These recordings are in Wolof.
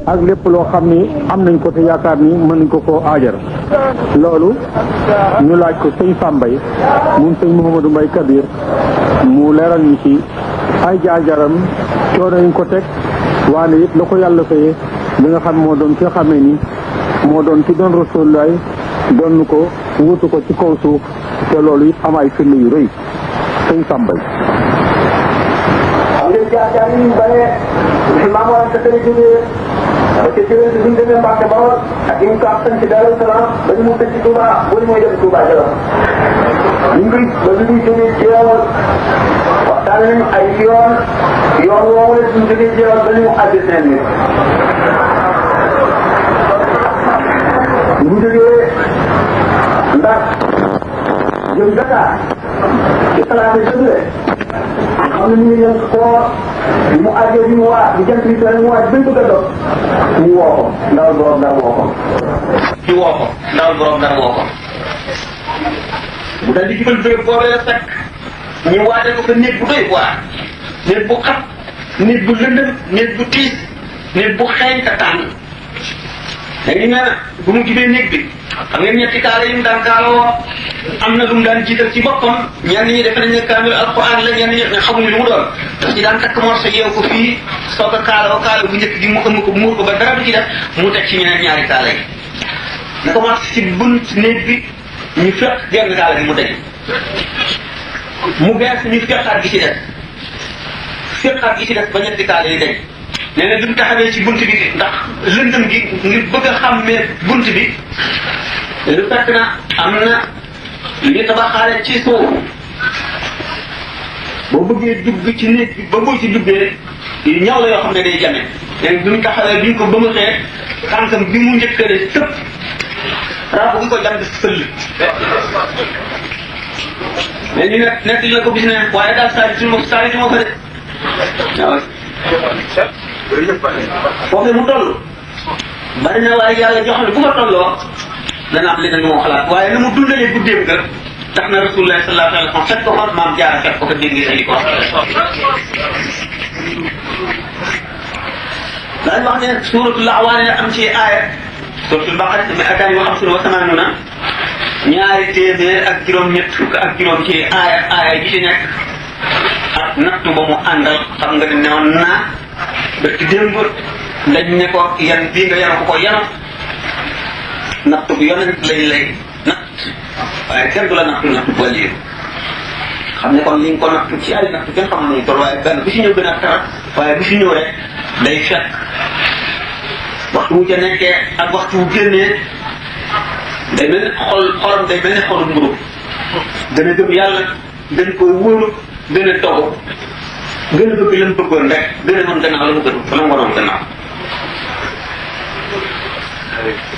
ak lépp loo xam ni am nañ ko te yaakaar ni mën nañ ko koo aajar loolu ñu laaj ko sëñ Sambay moom sëñ Mouhamadou Mbaye Kabir mu leeral ñu ci ay jaar-jaaram coono yi ko teg waane it la ko yàlla fayee li nga xam moo doon ki nga xamee ni moo doon ki doon Rasulullaay doon ko wutu ko ci kaw suuf te loolu it am ay firnde yu rëy sëñ Sambay. am ngeen jaar-jaar yi ñu bare si maam war a tëkkale jógee ba ca jëlee si suñu demee Mbàkke Bawol ak yi ñu ko am sañ ci Daaru Salaam ba ñu mu tëj ci Touba boo mooy dem Touba Jolof ñu ngi ba ñu ngi jógee Jeewal waxtaan nañu ay yoon woowu la suñu jógee Jeewal ba ñu mu àgg seen nit ñu jógee Ndar jëm Dakar ci talaata jëmle xam ne ñu ngi ñëw koor mu àggee bi mu waa di jant bi soo mu waa bañ bëgg a dog ñu woo ko ndawal borom dara woo ko bu dal di jubal béréb boobee la fekk ñu waajal ko fa néeg bu doy waar néeg bu xat néeg bu lëndëm néeg bu tiis néeg bu xeeñ ka tàng léegi nee na bu mu jubee néeg bi xam ngeen ñetti kaala yi mu daan kaaloo am na lu mu daan jiital ci boppam ñenn ñi defe nañ ne kaamil alquran la ñenn ñi xamuñu lu mu doon daf ci daan takk morso yeew ko fii soog a kaala bu njëkk gi mu ëmb ko muur ko ba dara du ci def mu teg ci ñeneen ñaari kaala yi na commencé ci bunt néeg bi ñu fekk genn kaala gi mu dañ mu gees ñu fekkaat gi ci def ba ñetti kaala yi dañ nee na bi mu taxawee ci bunt bi ndax lëndëm gi ngir bëgg a xàmmee bunt bi lu fekk na am na li tabaxaale ci suuf boo bëggee dugg ci néeg bi ba boo ci duggee ñaw la yoo xam ne day jame léegi bi mu taxawee bi ñu ko ba mu xeet tànkam bi mu njëkkale tëpp rab gi ko jam sëll mais ñu nekk la ko gis ne waaye daal saalituma fa de waaw foofu mu toll bari na waaye yàlla jox ne bu ma tolloo dana am leneen moo xalaat waaye na mu dundalee guddeem ga tax na rasulullah sallallahu alayhi wa sallam fekk ko xool maam jaara fekk ko dégg nga ko daañu wax ne suuratul Awaani am ci aaya suuratul Baqara mi'ataani wa xamsun wa samaanuna ñaari téeméer ak juróom-ñett fukk ak juróom ci aaya ji ci nekk ak nattu ba mu àndal xam nga ne newoon naa ba ci démb dañ ne ko yan bii nga yanu ko yanu nattu bu yonent lay natt waaye kenn du la nattu waliyu xam ne kon li nga ko nattu ci ay nattu kenn xam nañu toll waaye benn bu si ñëw gën a tarat waaye bu si ñëw rek day fekk waxtu wu ca nekkee ak waxtu wu génnee day mel ni xolam day mel ni xolu mburu gën a gëm yàlla gën koy wóolu gën a togu gën a bëgg la mu bëggoon rek gën a mën gannaaw la mu gën la mu waroon gannaaw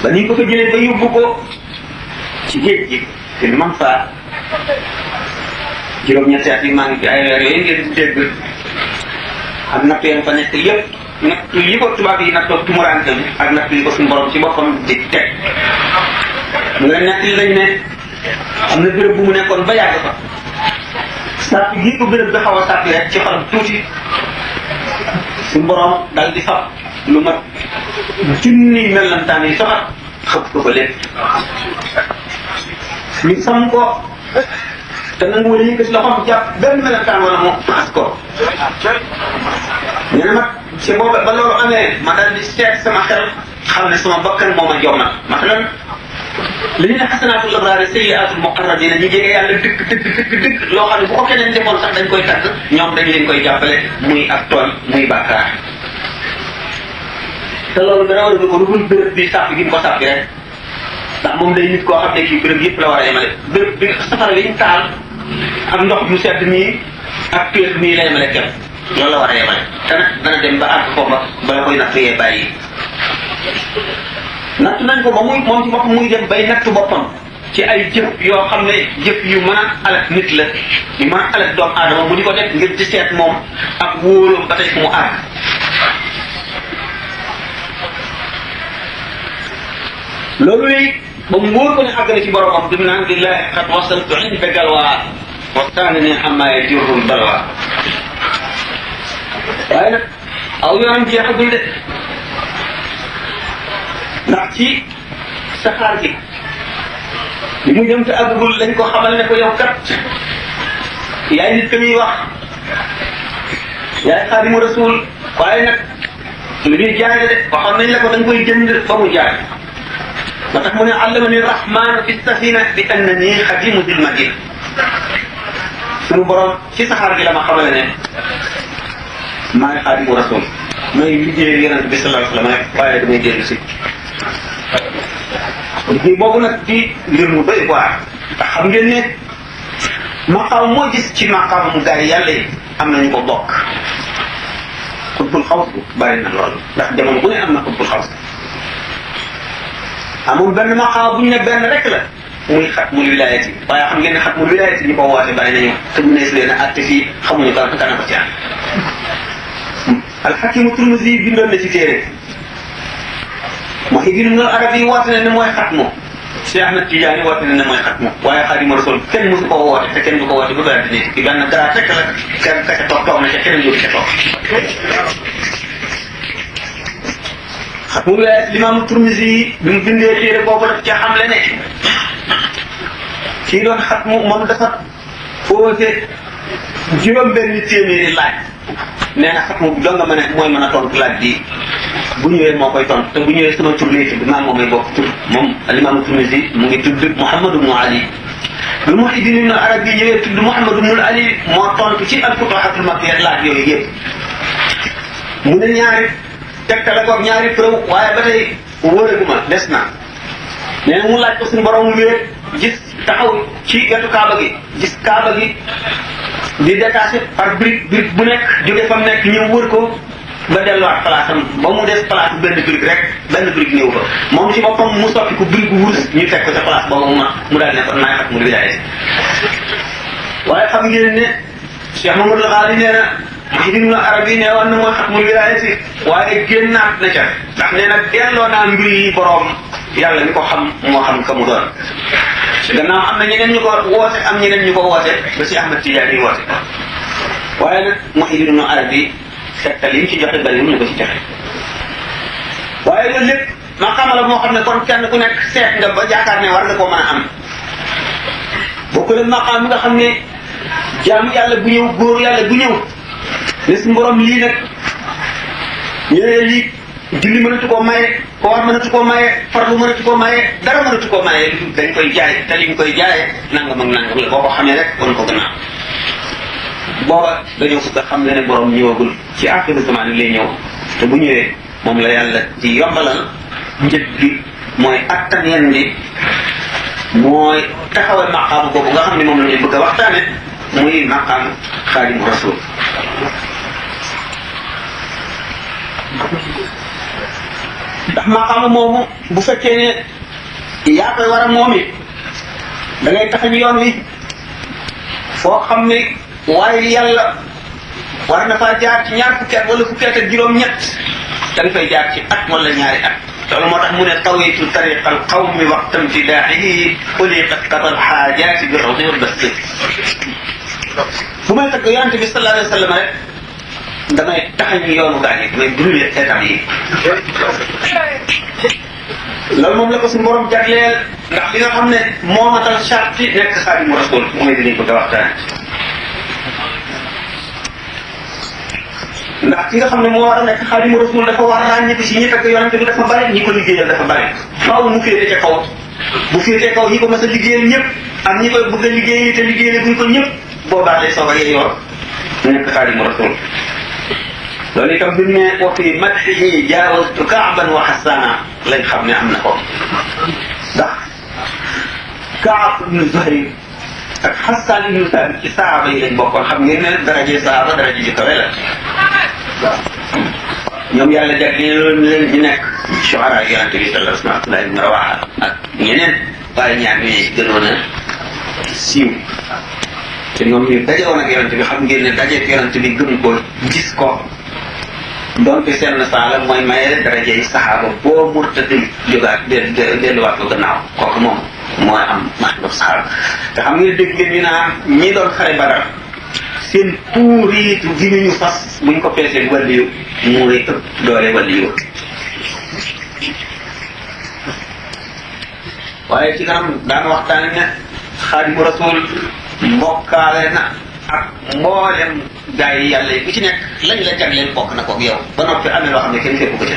ba ni ko fa jëlee ba yóbbu ko ci géej gi te man faa juróom-ñetti at yi maa ngi fi ay weer yooyu ngeen dégg ak natt yeen fa nekk yëpp natt yi ko tubaab yi nattoo tumuraante bi ak natt yi ko suñu borom ci boppam di teg mu nga nekk li lañ ne am na béréb bu mu nekkoon ba yàgg fa sàpp gii ko béréb bi xaw a sàppi rek ci xolam tuuti suñu borom dal di fab lu mat junni mellantaan yi soxat xëpp ko lépp ñu sam ko te nangu wala yëkkati loxoom jàpp benn mellantaan wala mu as ko ñu ne nag ci boobu ba loolu amee ma dal di seet sama xel xam ne sama bakkan moo ma jommal masalan li ñu ne xasanaatul abraar sayyiaatul muqarrabiin ñu jege yàlla dëgg loo xam ne bu ko keneen defoon sax dañ koy tagg ñoom dañ leen koy jàppale muy ak tooñ muy bàkkaar te loolu dara war a ko lu dul béréb bi sàpp gi mu ko sàppi rek ndax moom day nit koo xam ne kii béréb yëpp la war a yemale béréb bi safara yi ñu taal ak ndox mu sedd nii ak péex nii la yemale kenn loolu la war a yemale te nag dana dem ba àgg foofa bala koy natt yee bàyyi natt nañ ko ba muy moom ci boppam muy dem bay natt boppam ci ay jëf yoo xam ne jëf yu mën a alak nit la yu mën a alak doomu aadama mu di ko def ngir di seet moom ak wóoróom ba tey fu mu àgg loolu yi ba mu wóor ko ne àgg na ci boromam dim naan billahi qad wasaltu inda galwaa waxtaanani amma yajurul balwa waaye nag aw yoonam jeexagul de ndax ci saxaar gi li mu dem te àggagul lañ ko xamal ne ko yow kat yaay nit ka muy wax yaay xaadimu rasul waaye nag li ñuy jaay de waxoon nañ la ko dañ koy jënd ba mu jaay ba tax mu ne allamani rahman fi safina bi annani xadimu dil madina suñu borom ci saxaar gi la ma xamale ne maay xaadimu rasul may liggéey yonent bi sallallahu alayhi wa sallam rek waaye damay dellu si liggéey boobu nag di mbir mu doy waar ndax xam ngeen ne maqaam moo gis ci maqaam mu gars yi yàlla yi am nañu ko bokk xutbul xaws bari na lool ndax jamono bu ne am na xutbul xaws amul benn maqaam bu ñu ne benn rek la muy xatmul wilaayati waaye xam ngeen ne xatmul wilaayati ñu ko woote bari nañu te ñu nees leen a àtte fii xamuñu kan kana ko ci am alxakimu turmusi bindoon na ci téere Muhyiddin Arabi woote ne mooy xatmu Cheikh Ahmed Tidiane woote ne mooy xatmu waaye Xaadimu Rasul kenn mësu koo woote te kenn du ko woote ba bëri dina ci benn garaat rek la kenn ka ca toog na ca keneen jóge ca toog xatmu wilaayat Limaamu Turmusi bi mu bindee téere boobu daf ca xamle ne kii doon xatmu moom dafa posé juróom-benni téeméeri laaj nee na xatmu bi doo nga mën a mooy mën a tontu laaj bi bu ñëwee moo koy tontu te bu ñëwee sama tur lay tudd maa moomay bokk tur moom Alimaamu Turmusi mu ngi tudd Muhammad ibnu Ali lu Muhyiddin Arabi ñëwee tudd Muhammad ibnu Ali moo tontu ci al-Futuhatul Makkiyya laaj yooyu yëpp mu ne ñaari tegtal ak ñaari preuve waaye ba tey wóoraguma des na nee na mu laaj ko suñu borom wéer gis taxaw ci wetu Kaaba gi gis Kaaba gi di détaché par brique bu nekk jóge fa mu nekk ñëw wër ko ba delluwaat place am ba mu des place benn brique rek benn brique ñëw fa moom ci boppam mu soppi ko brique wurus ñu teg ko ca place boobu mu daal ne ko naay xatmul wilaaya waaye xam ngeen ne Cheikh Mamadou Ghali nee na Muhyiddin Arabi ne woon na mooy xatmul wilaaya si waaye génnaat na ca ndax nee na delloo naa mbir yi borom yàlla mi ko xam moo xam ka mu doon gannaaw am na ñeneen ñu ko woote am ñeneen ñu ko woote ba si Ahmed Tidiane yi woote waaye nag Muhyiddin Arabi tegtal yi ñu ci joxe bari ñu ko ci joxe waaye loolu lépp maqaama la moo xam ne kon kenn ku nekk seet nga ba jaakaar ne war nga koo mën a am bokkul ak maqaam bi nga xam ne jaamu yàlla bu ñëw góor yàlla bu ñëw ne si borom lii nag ñu ne lii julli mënatu koo maye koor mënatu koo maye farlu mënatu koo maye dara mënatu koo maye dañ koy jaay te liñ koy jaayee nangam ak nangam la boo ko xamee rek wan ko gannaaw booba dañoo ko xam ne borom ñëwagul ci axiru zaman lay ñëw te bu ñëwee moom la yàlla di yombalal njëg gi mooy attan yen bi mooy taxawal maqaam boobu nga xam ne moom la ñu bëgg a waxtaane muy maqaam Xaadimu Rasul ndax maqaam moomu bu fekkee ne yaa koy war a moom it da ngay taxañ yoon wi foo xam ne waaye yàlla war na faa jaar ci ñaar fukki at wala fukki at ak juróom-ñett da nga fay jaar ci at wala ñaari at loolu moo tax mu ne tawitu tariqa al qawmi waqta imtidaaxihi uliqat qatal xaajaati bi rawdi wal basti bu may tagg yonente bi sallallahu alayhi wa sallam rek damay taxañ yoonu gaa yi damay brûler état yi loolu moom la ko suñu borom jagleel ndax li nga xam ne moo matal charte nekk Xaadimu Rasul mooy dinañ ko waxtaan ndax ki nga xam ne moo war a nekk Xaadimu Rasul dafa war a ràññeeku si ñi tagg yonente bi dafa bare ñi ko liggéeyal dafa bare faaw mu féete ca kaw bu féete kaw ñi ko mas a liggéeyal ñëpp ak ñi koy bëgg a liggéey te liggéeyal buñ ko ñëpp boobaa lay soog a yeeyoo nekk Xaadimu Rasul loolu itam bi mu ne wa fi madhihi jaawastu Kaaban wa Xassana lañ xam ne am na ko ndax Kaab ibnu Zuhayr ak Xassaan ibnu Saabit ci saaba yi lañ bokkoon xam ngeen ne daraje saaba daraje ju kawe la ñoom yàlla jagleeloon leen ñu nekk shuhara yonente bi sallallahu alayhi wa sallam Abdullah ibn Rawaha ak ñeneen waaye ñaar ñooy gënoon a siiw te ñoom ñu daje woon ak yonente bi xam ngeen ne dajeeg yonente bi gëm ko gis ko donte seen saala mooy maye daraje yi saxaaba boo murtadil jógaat delluwaat ko gannaaw kooku moom mooy am maanaam saxaaba te xam ngeen dégg ngeen ñu naan ñi doon xare Badar seen tuuriitu gi ñu fas buñ ko peesee wàlliyu mooy ëpp doole wàlliyu waaye ci kanam daan waxtaane ne Xaadimu Rasuul mbokkaale na ak mboolem gaa yi yàlla yi ku ci nekk lañ la jagleel bokk na koog yow ba noppi amee loo xam ne kenn fekku ko ca.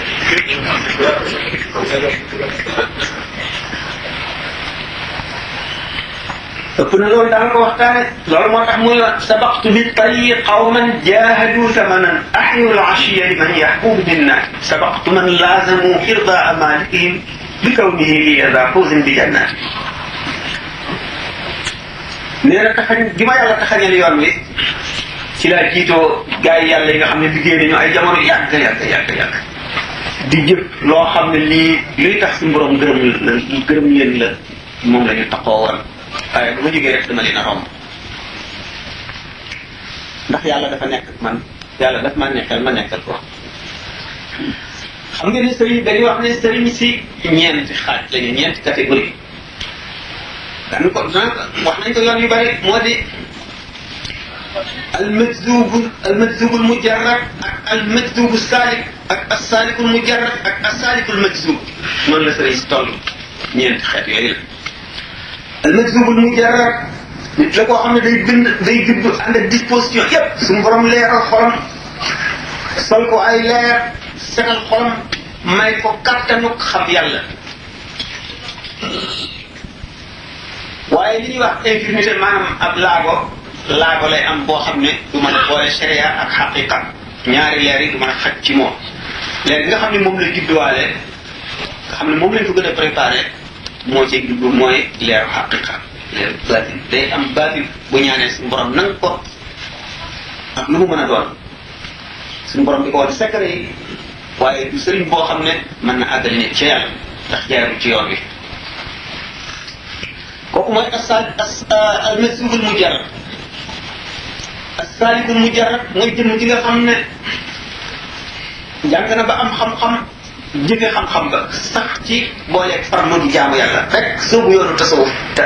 ëpp na loolu daan ko waxtaane loolu moo tax muy sabaqtu bi tariq qawman jahadu thamanan ahyu al-ashiya liman yahbubu binnaas sabaqtu man laazamu irdaa malikihim bi kawnihi li yada fawzin bi jannaat. nee na taxañ gi ma yàlla taxañal yoon wi ci laa jiitoo gaa yi yàlla yi nga xam ne liggéey nañu ay jamono yàgg di jëf loo xam ne lii luy tax suñu borom gërëm leen la moom la ñu taxoo woon waaye bu ma jógee rek dama leen a romb ndax yàlla dafa nekk ak man yàlla daf ma nekkal ma nekkal ko. xam ngeen ne sëriñ dañuy wax ne sëriñ si ñeenti xaaj lañu ñeenti catégorie daan ko wax nañ ko yoon yu bari moo di almajzubul mujarrad ak almajzubu saalik ak assaalikul mujarrad ak assaalikul majzub noonu la sëriñ si toll ñeenti xeet yooyu la. almajzubul mujarrad nit la koo xam ne day judd ànd ak disposition yépp suñu borom leeral xolam sol ko ay leer setal xolam may ko kattanuk xam yàlla. waaye li ñuy wax infirmité maanaam ab laago lay am boo xam ne du mën a boole sharia ak xaqiqa ñaari leer yi du mën a xaj ci moom. leer nga xam ne moom la judduwaale nga xam ne moom lañ ko gën a préparé moo ci juddu mooy leeru xaqiqa leeru baatin day am baatin bu ñaanee suñu borom nang ko ak lu mu mën a doon suñu borom di ko woon secret yi waaye du sëriñ boo xam ne mën na àggali nit ci yàlla ndax jaarul ci yoon wi. kooku mooy al-majzubul mujarrad as-salikul mujarrad mooy jëmm ji nga xam ne jàng na ba am xam-xam jëfe xam-xam ba sax ci booleeg farlu di jaamu yàlla rek soobu yoonu tasawuf te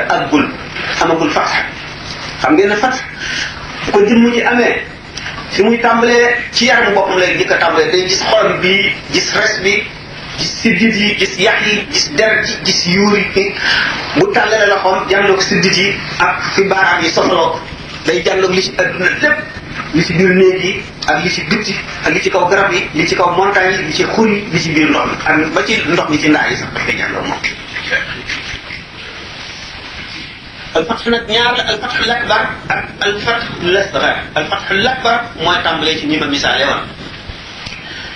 amagul fat xam ngeen ne fat bu ko jëmm ji amee fi muy tàmbalee ci yaramu boppam lay jëkk a tàmbalee day gis xolam bi gis res bi gis siddit yi gis yax yi gis der ji gis yuur yi bu tàllalee loxoom jànloog siddit yi ak fi baaraam yi soxaloo day jànloog li ci adduna lépp li ci biir néeg yi ak li ci bitti ak li ci kaw garab yi li ci kaw montagne yi li ci xur yi li ci biir ndox mi ak ba ci ndox mi ci ndaa yi sax daf koy jànloog moom. alfatxu nag ñaar la alfatxul akbar ak alfatxul asgar alfatxul akbar mooy tàmbalee ci ni ma misaale woon.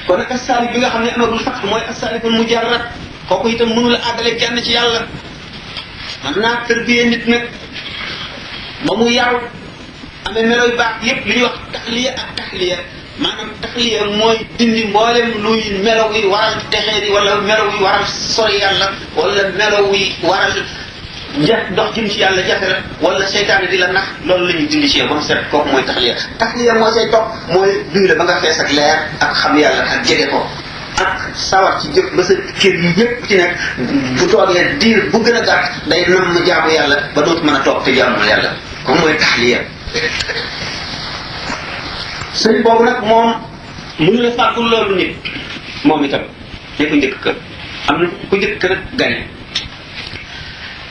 kon ak assaalik bi nga xam ne amagul fatx mooy assaalikul mujarrad kooku itam mënula àggale kenn ci yàlla man naa tërbiyee nit nag ba mu yaru amee melo yu baax yépp li ñuy wax taxliya ak taxliya maanaam taxliya mooy dindi mboolem luy melo wi waral texee di wala melo wi waral sori yàlla wala melo wi waral dox jëm ci yàlla jafe la wala seytaane di la nax loolu la ñuy dindi ci yow ba mu set kooku mooy taxliya moo say topp mooy duy la ba nga fees ak leer ak xam yàlla ak jege ko ak sawar ci jëf ba sa kër yi yëpp ci nekk bu toogee diir bu gën a gàtt day nam ma jaamu yàlla ba dootu mën a toog te jaamul yàlla kooku mooy taxliya. sëñ boobu nag moom mënu la fàggul loolu nit moom itam te ku njëkk kër am na ku njëkk kër gañe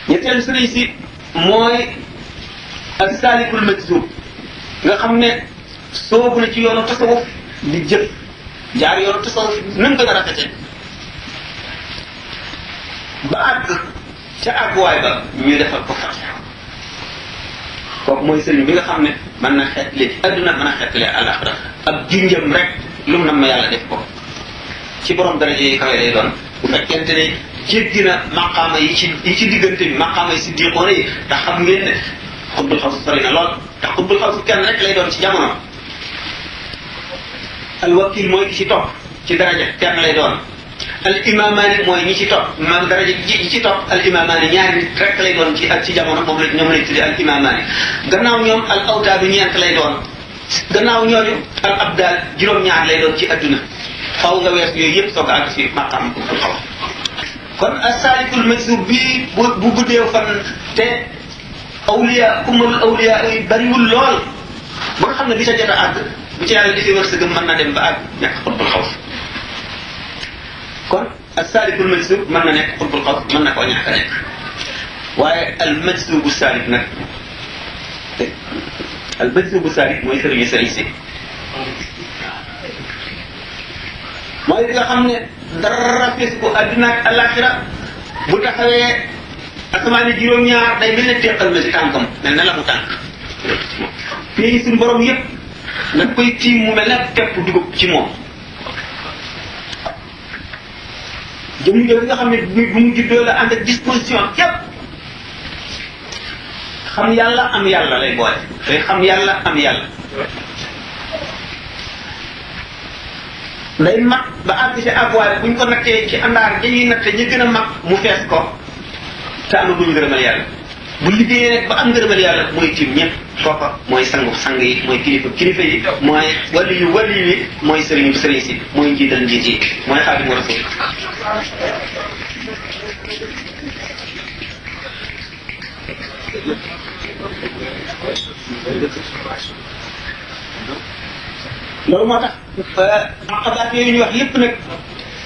ñetteelu sëriñ si mooy as-salikul majzub nga xam ne soobu na ci yoonu tasawuf di jëf jaar yoonu tasawuf nan gën a rafete ba àgg ca àgguwaay ba ñu defal ko fat kooku mooy sëriñ bi nga xam ne mën na xeetli adduna mën a xeetli àllaxira ab junjam rek lu mu nam ma yàlla def ko ci borom daraja yi kawe lay doon bu fekkente ne jéggi na maqaama yi ci diggante bi maqaama yi si diixoona yi ndax xam ngeen ne xutbul xaw si sori na lool ndax xutbul xaw si kenn rek lay doon ci jamono al wakil mooy ki ci topp ci daraja kenn lay doon al imamaani mooy ñi ci topp maam daraja ñi ci topp al imamaani ñaari nit rek lay doon ci ak ci jamono moom la ñoom lañ tuddee al imamaani gannaaw ñoom al awtaadu ñeent lay doon gannaaw ñooñu al abdal juróom-ñaar lay doon ci adduna faw nga wees yooyu yëpp soog a àgg si maqaam xutbul xaw kon as-salikul majzub bi bu guddee fan te awliya umarul awliya yi bariwul lool ba nga xam ne bi sa jot a àgg bu ci yàlla defee wërsëgam mën na dem ba àgg nekk xutbul xaw kon as-salikul majzub mën na nekk xutbul xaw mën na koo ñàkk a nekk waaye al majzubu salik nag al majzubu salik mooy sëriñu sëriñ si mooy li nga xam ne dara fees ko adduna ak alaxira bu taxawee asamaani juróom-ñaar day mel ne teqal ma si tànkam mel na la mu tànk fii suñu borom yëpp nga koy tiim mu mel ne tepp dugub ci moom jëm jooju nga xam ne bu mu juddoo la ànd ak disposition yëpp xam yàlla am yàlla lay boole day xam yàlla am yàlla day mag ba àgg si ak waaye buñ ko nattee ci àndaar dañuy natte ñu gën a mag mu fees ko te amaguñ ngërëmal yàlla bu liggéeyee rek ba am ngërëmal yàlla mooy tiim ñëpp foofa mooy sangu sang yi mooy kilifa yi mooy wali yi mooy sëriñ si mooy njiital njiit yi mooy xaadimu rasul loolu moo tax aqabaat yooyu ñu wax yépp nag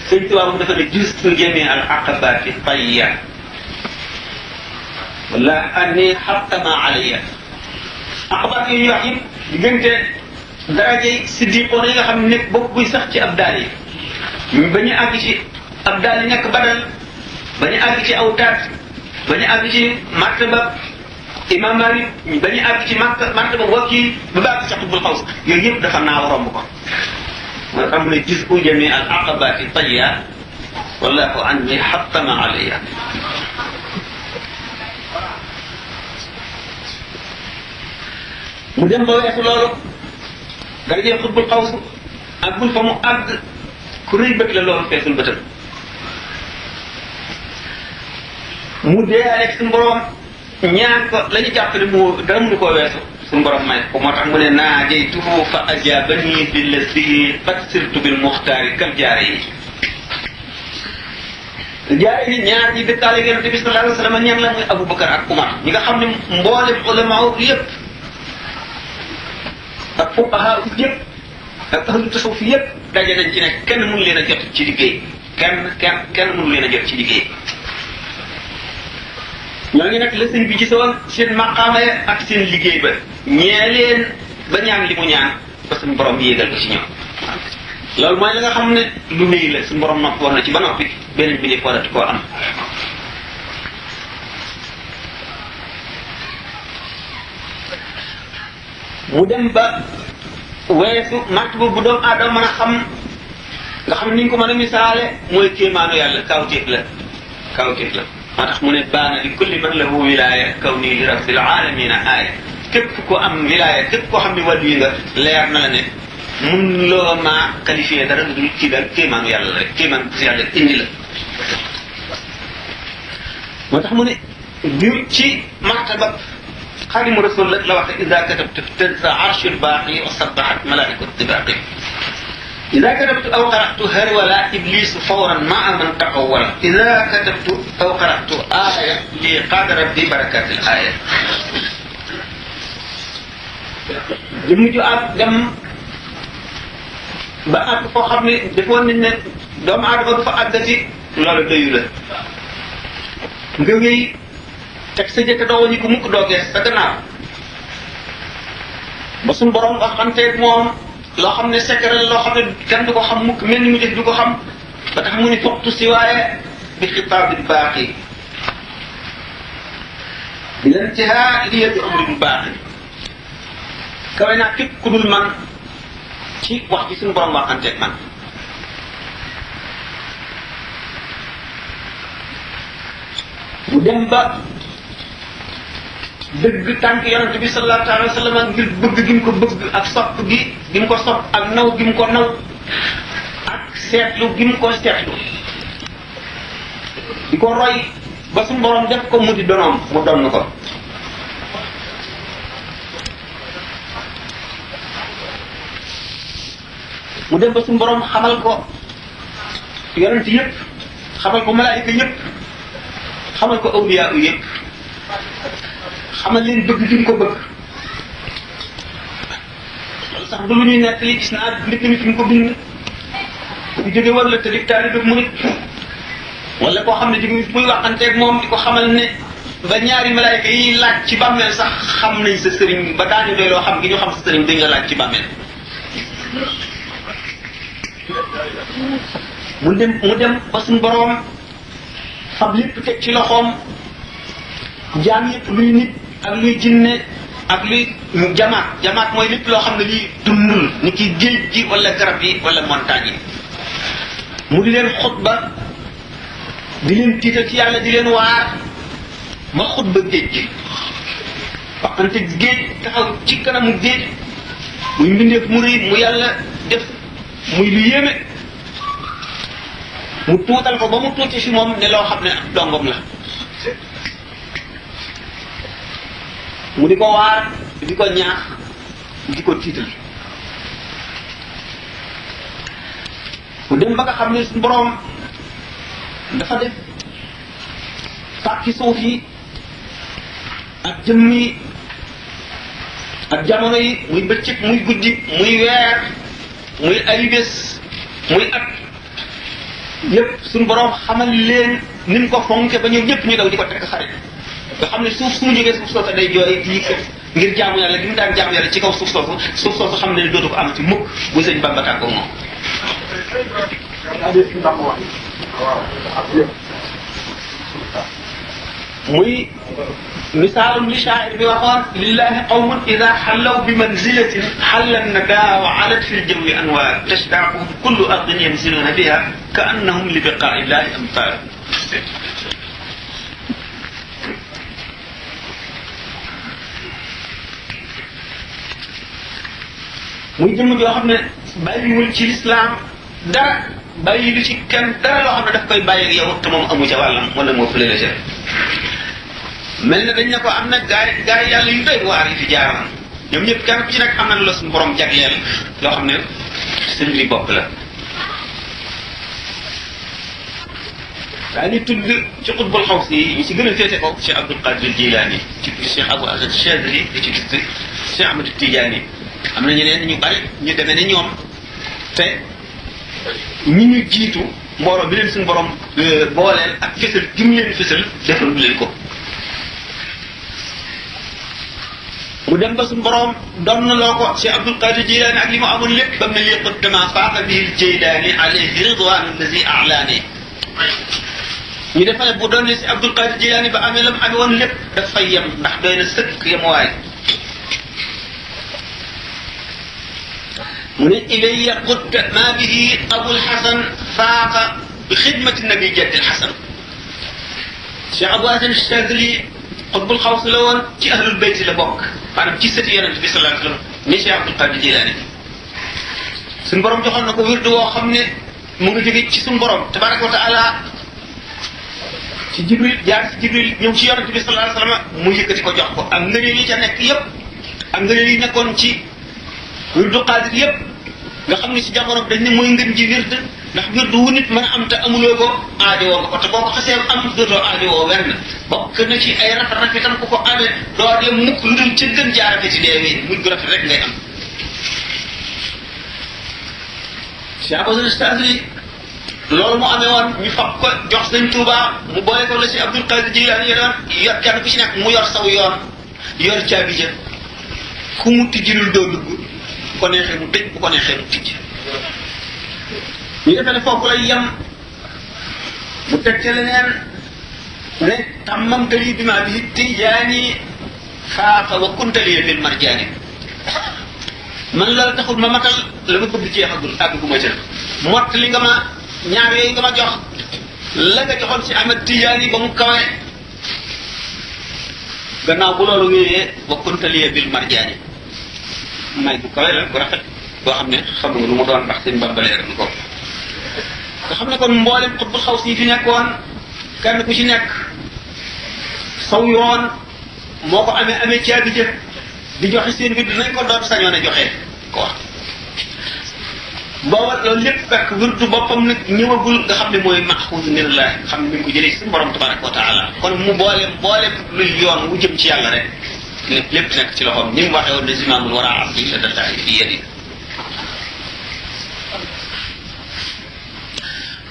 sëñ Tuubaa moom dafa ne justu jamii al aqabaati tayya wala anni xattama alayya aqabaat yooyu ñu wax yépp diggante darajey siddiqoon yi nga xam ne nekk bokk buy sax ci ab daal yi ba ñu àgg ci ab daal yi nekk badal ba ñu àgg ci aw taat ba ñu àgg ci martaba imam Malik ba ñu àgg ci martaba wakil ba bàgg ci xutbul xaws yooyu yëpp dafa naaw romb ko mooy xam ne juz'u jami al aqabati tayya wallahu anni xattama alayya mu dem ba weesu loolu darajee xutbul xaws ak bul fa mu àgg ku rëy bët la loolu feesul bëtam mu dee ak suñu borom ñaan ko la ñu jàpp ne mu dara mënu koo weesu suñu borom may ko moo tax mu ne naajaytuhu fa ajabani billati qad sirtu bil muxtaari kal jaare yi jaare yi ñaar ñi dëkkaale yonente bi sallallahu alayhi wa sallam ñan la muy Aboubacar ak Umar ñi nga xam ne mboolem ulama yëpp ak fuqaha yëpp ak ahlu tasawuf yëpp daje nañ ci ne kenn mënu leen a jot ci liggéey kenn mënu leen a jot ci liggéey ñooñu nag la sëñ bi gisoon seen maqaama ak seen liggéey ba ñee leen ba ñaan li mu ñaan ba suñu borom yéegal ko ci ñoom loolu mooy la nga xam ne lu wéy la suñu borom nopp wax na ci ba noppi beneen bi def waratu koo am mu dem ba weesu natt bu doomu aadama mën a xam nga xam ni ñu ko mën a misaale mooy kéemaanu yàlla kawtéef la moo tax mu ne baana li kulli man lahu wilaaya kaw nii li rabbil alamina aaya képp ko am wilaaya képp koo xam ne wàllu yi nga leer na la ne mun loo maa qualifié dara lu dul kii daal kéemaanu yàlla la rek kéemaan si yàlla indi la moo tax mu ne bi ci martaba xaadimu rasul la wax ida katabtu tazza arshul baaqi wa sabbahat malaikatu tibaaqi إذا كتبت أو قرأت هرول إبليس فورا مع من تقول إذا كتبت أو قرأت آية لقاد ربي بركات الآية jëm ju ak dem ba àgg foo xam ne defoon nañ ne doomu aadama du fa àggati loolu doyu la nga wéy teg sa jëkk doo wañu ko mukk doo gees sa gannaaw ba suñu borom waxanteeg moom loo xam ne secret loo xam ne kenn du ko xam mukk mel ni mu def du ko xam ba tax mu ni foqtu si waaye bi xitaabil baaqi bi lantihaa li yadi umri baaqi kawe naa képp ku dul man ci wax ji suñu borom waxanteeg man mu dem ba dëgg tànk yonente bi sallallahu alayhi wa sallam ngir bëgg gi mu ko bëgg ak sopp gi mu ko sopp ak naw gi mu ko naw ak seetlu gi mu ko seetlu di ko roy ba suñu borom def ko mu di donoom mu donn ko mu dem ba suñu borom xamal ko yonente yëpp xamal ko malaayika yëpp xamal ko awliya yëpp xamal leen bëgg gi mu ko bëgg loolu sax du lu ñuy nekk li gis naa nit ñi fi mu ko bind bu jóge war la te di taalibe mu nit wala koo xam ne jóge muy waxanteeg moom di ko xamal ne ba ñaari malaayka yi laaj ci bàmmeel sax xam nañ sa sëriñ ba daañu doy loo xam gi ñu xam sa sëriñ duñ la laaj ci bàmmeel mu dem ba suñu boroom fab lépp teg ci loxoom jaam yëpp luy nit ak luy jinne ak luy jamaat mooy lépp loo xam ne lii dundul ni ki géej gi wala garab yi wala montagne yi mu di leen xutba di leen tiital ci yàlla di leen waar ma xutba géej gi waxante géej taxaw ci kanamu géej muy mbindeef mu rëy mu yàlla def muy lu yéeme mu tuutal ko ba mu tuuti fi moom ne loo xam ne dongom la mu di ko waar di ko ñaax di ko tiital mu dem ba nga xam ne suñu boroom dafa def pàcc suuf yi ak jëmm yi ak jamono yi muy bëccëg muy guddi muy weer muy ay bés muy at yépp suñu boroom xamal leen ni mu ko fonke ba ñoom ñëpp ñu daw di ko tekk xarit nga xam ne suuf suñu jógee suuf soosu day jooy di ngir jaamu yàlla gi mu daan jaamu yàlla ci kaw suuf soosu xam ne dootu ko amati mukk bu sëñ Bamba tàggoo moom muy misaalum li shaa'ir bi waxoon lillahi qawmun ida xallaw bi manzilatin xalla nadaa wa alat fi ljawi anwaar tashtaaquhum kullu ardin yanziluuna biha ka annahum li biqaa illahi amtaar muy jëmm joo xam ne bàyyiwul ci lislaam dara bàyyi lu ci kenn dara loo xam ne daf koy bàyyi ak yow te moom amu ca wàllam wala moo fële la ca mel na dañ ne ko am na gaay yàlla yu doy waar yi fi jaaroon ñoom ñëpp kenn ku ci nekk am na lu la suñu borom jagleel loo xam ne seen mbiri bopp la daa ni tudd ci xutbul xaw si ñu si gën a féete ko Cheikh Abdul Qadir Jilaani ci Cheikh Abou Azad Chadri di ci gis Cheikh Ahmad Tidiane am na ñeneen ñu bari ñu demee ne ñoom te ñi ñu jiitu mbooloo bi leen suñu borom booleel ak fësal gi mu leen fësal defal leen ko mu dem ba suñu borom doon na loo ko Cheikh Abdul Qadir Jilaani ak li mu amoon lépp ba mu ne lii qudama faaqa bihi al-Jaylaani alayhi ridwaanu allazi a'laani ñu defa ne bu doon ne si Abdul Qadir Jilaani ba amee la mu amee woon lépp daf fay yem ndax doy na sëkk yemuwaay mu ne ilayya qudda ma bihi Abul Hasan faaqa bi xidmati nabi jaddil Hasan Cheikh Abou Hasan Chadli xutbul xaws la woon ci ahlul bayt la bokk maanaam ci sëti yonent bi sallallahu alayhi wa sallam ni Cheikh Abdul Qadir Jilaani suñu borom joxoon na ko wirdu woo xam ne mu ngi jóge ci suñu borom tabaraka wa taala ci Jibril jaar ci Jibril ñëw ci yonent bi sallallahu alayhi wa sallam mu yëkkati ko jox ko ak ngëneel yi ca nekk yépp ak ngëneel yi nekkoon ci wirdu Qaadir yépp nga xam ne si jamono dañ ne mooy ngën ji wird ndax wirdu wu nit mën a am te amuloo ko aajowoo nga ko te boo ko xasee am dootoo aajowoo wenn bokk na ci ay rafet itam ku ko amee doo dee mukk lu dul ci gën jaarate ci deewee mujj gu rafet rek ngay am Cheikh Abou Stazli loolu mu amee woon ñu fab ko jox Sëñ Tuubaa mu boole ko la si Abdul Qadir Jilaani yor kenn ku ci nekk mu yor saw yoon yor caabi ja ku mu tijjilul doo dugg bu ko neexee mu tëj bu ko neexee mu tijj ñu defee ne foofu lay yem mu teg ca leneen ne tammamtali bi ma bi tijaani faaqa wa kuntali bil marjaani man la taxul ma matal la ma bëgg jeexagul àgg gu ma ca mott li nga ma ñaar yooyu nga ma jox la nga joxoon si Ahmad Tijaani ba mu kawe gannaaw bu loolu wéyee wa kuntali bil marjaani may bu kawe la bu rafet boo xam ne xam nga lu mu doon ndax seen bambaleer lu ko nga xam ne kon mboolem xutbul xaw si fi nekkoon kenn ku ci nekk saw yoon moo ko amee caabi jëf di joxe seen wird nañ ko doon sañoon a joxe ko wax booba loolu lépp fekk wirdu boppam nag ñëwagul nga xam ne mooy maxuus minallah xam ne mi ngi ko jëlee ci suñu borom tabaraka wa taala kon mu boole luy yoon wu jëm ci yàlla rek lépp nekk ci loxoom ni mu waxee woon ne zimaamul wara abdi la dataay fi yadi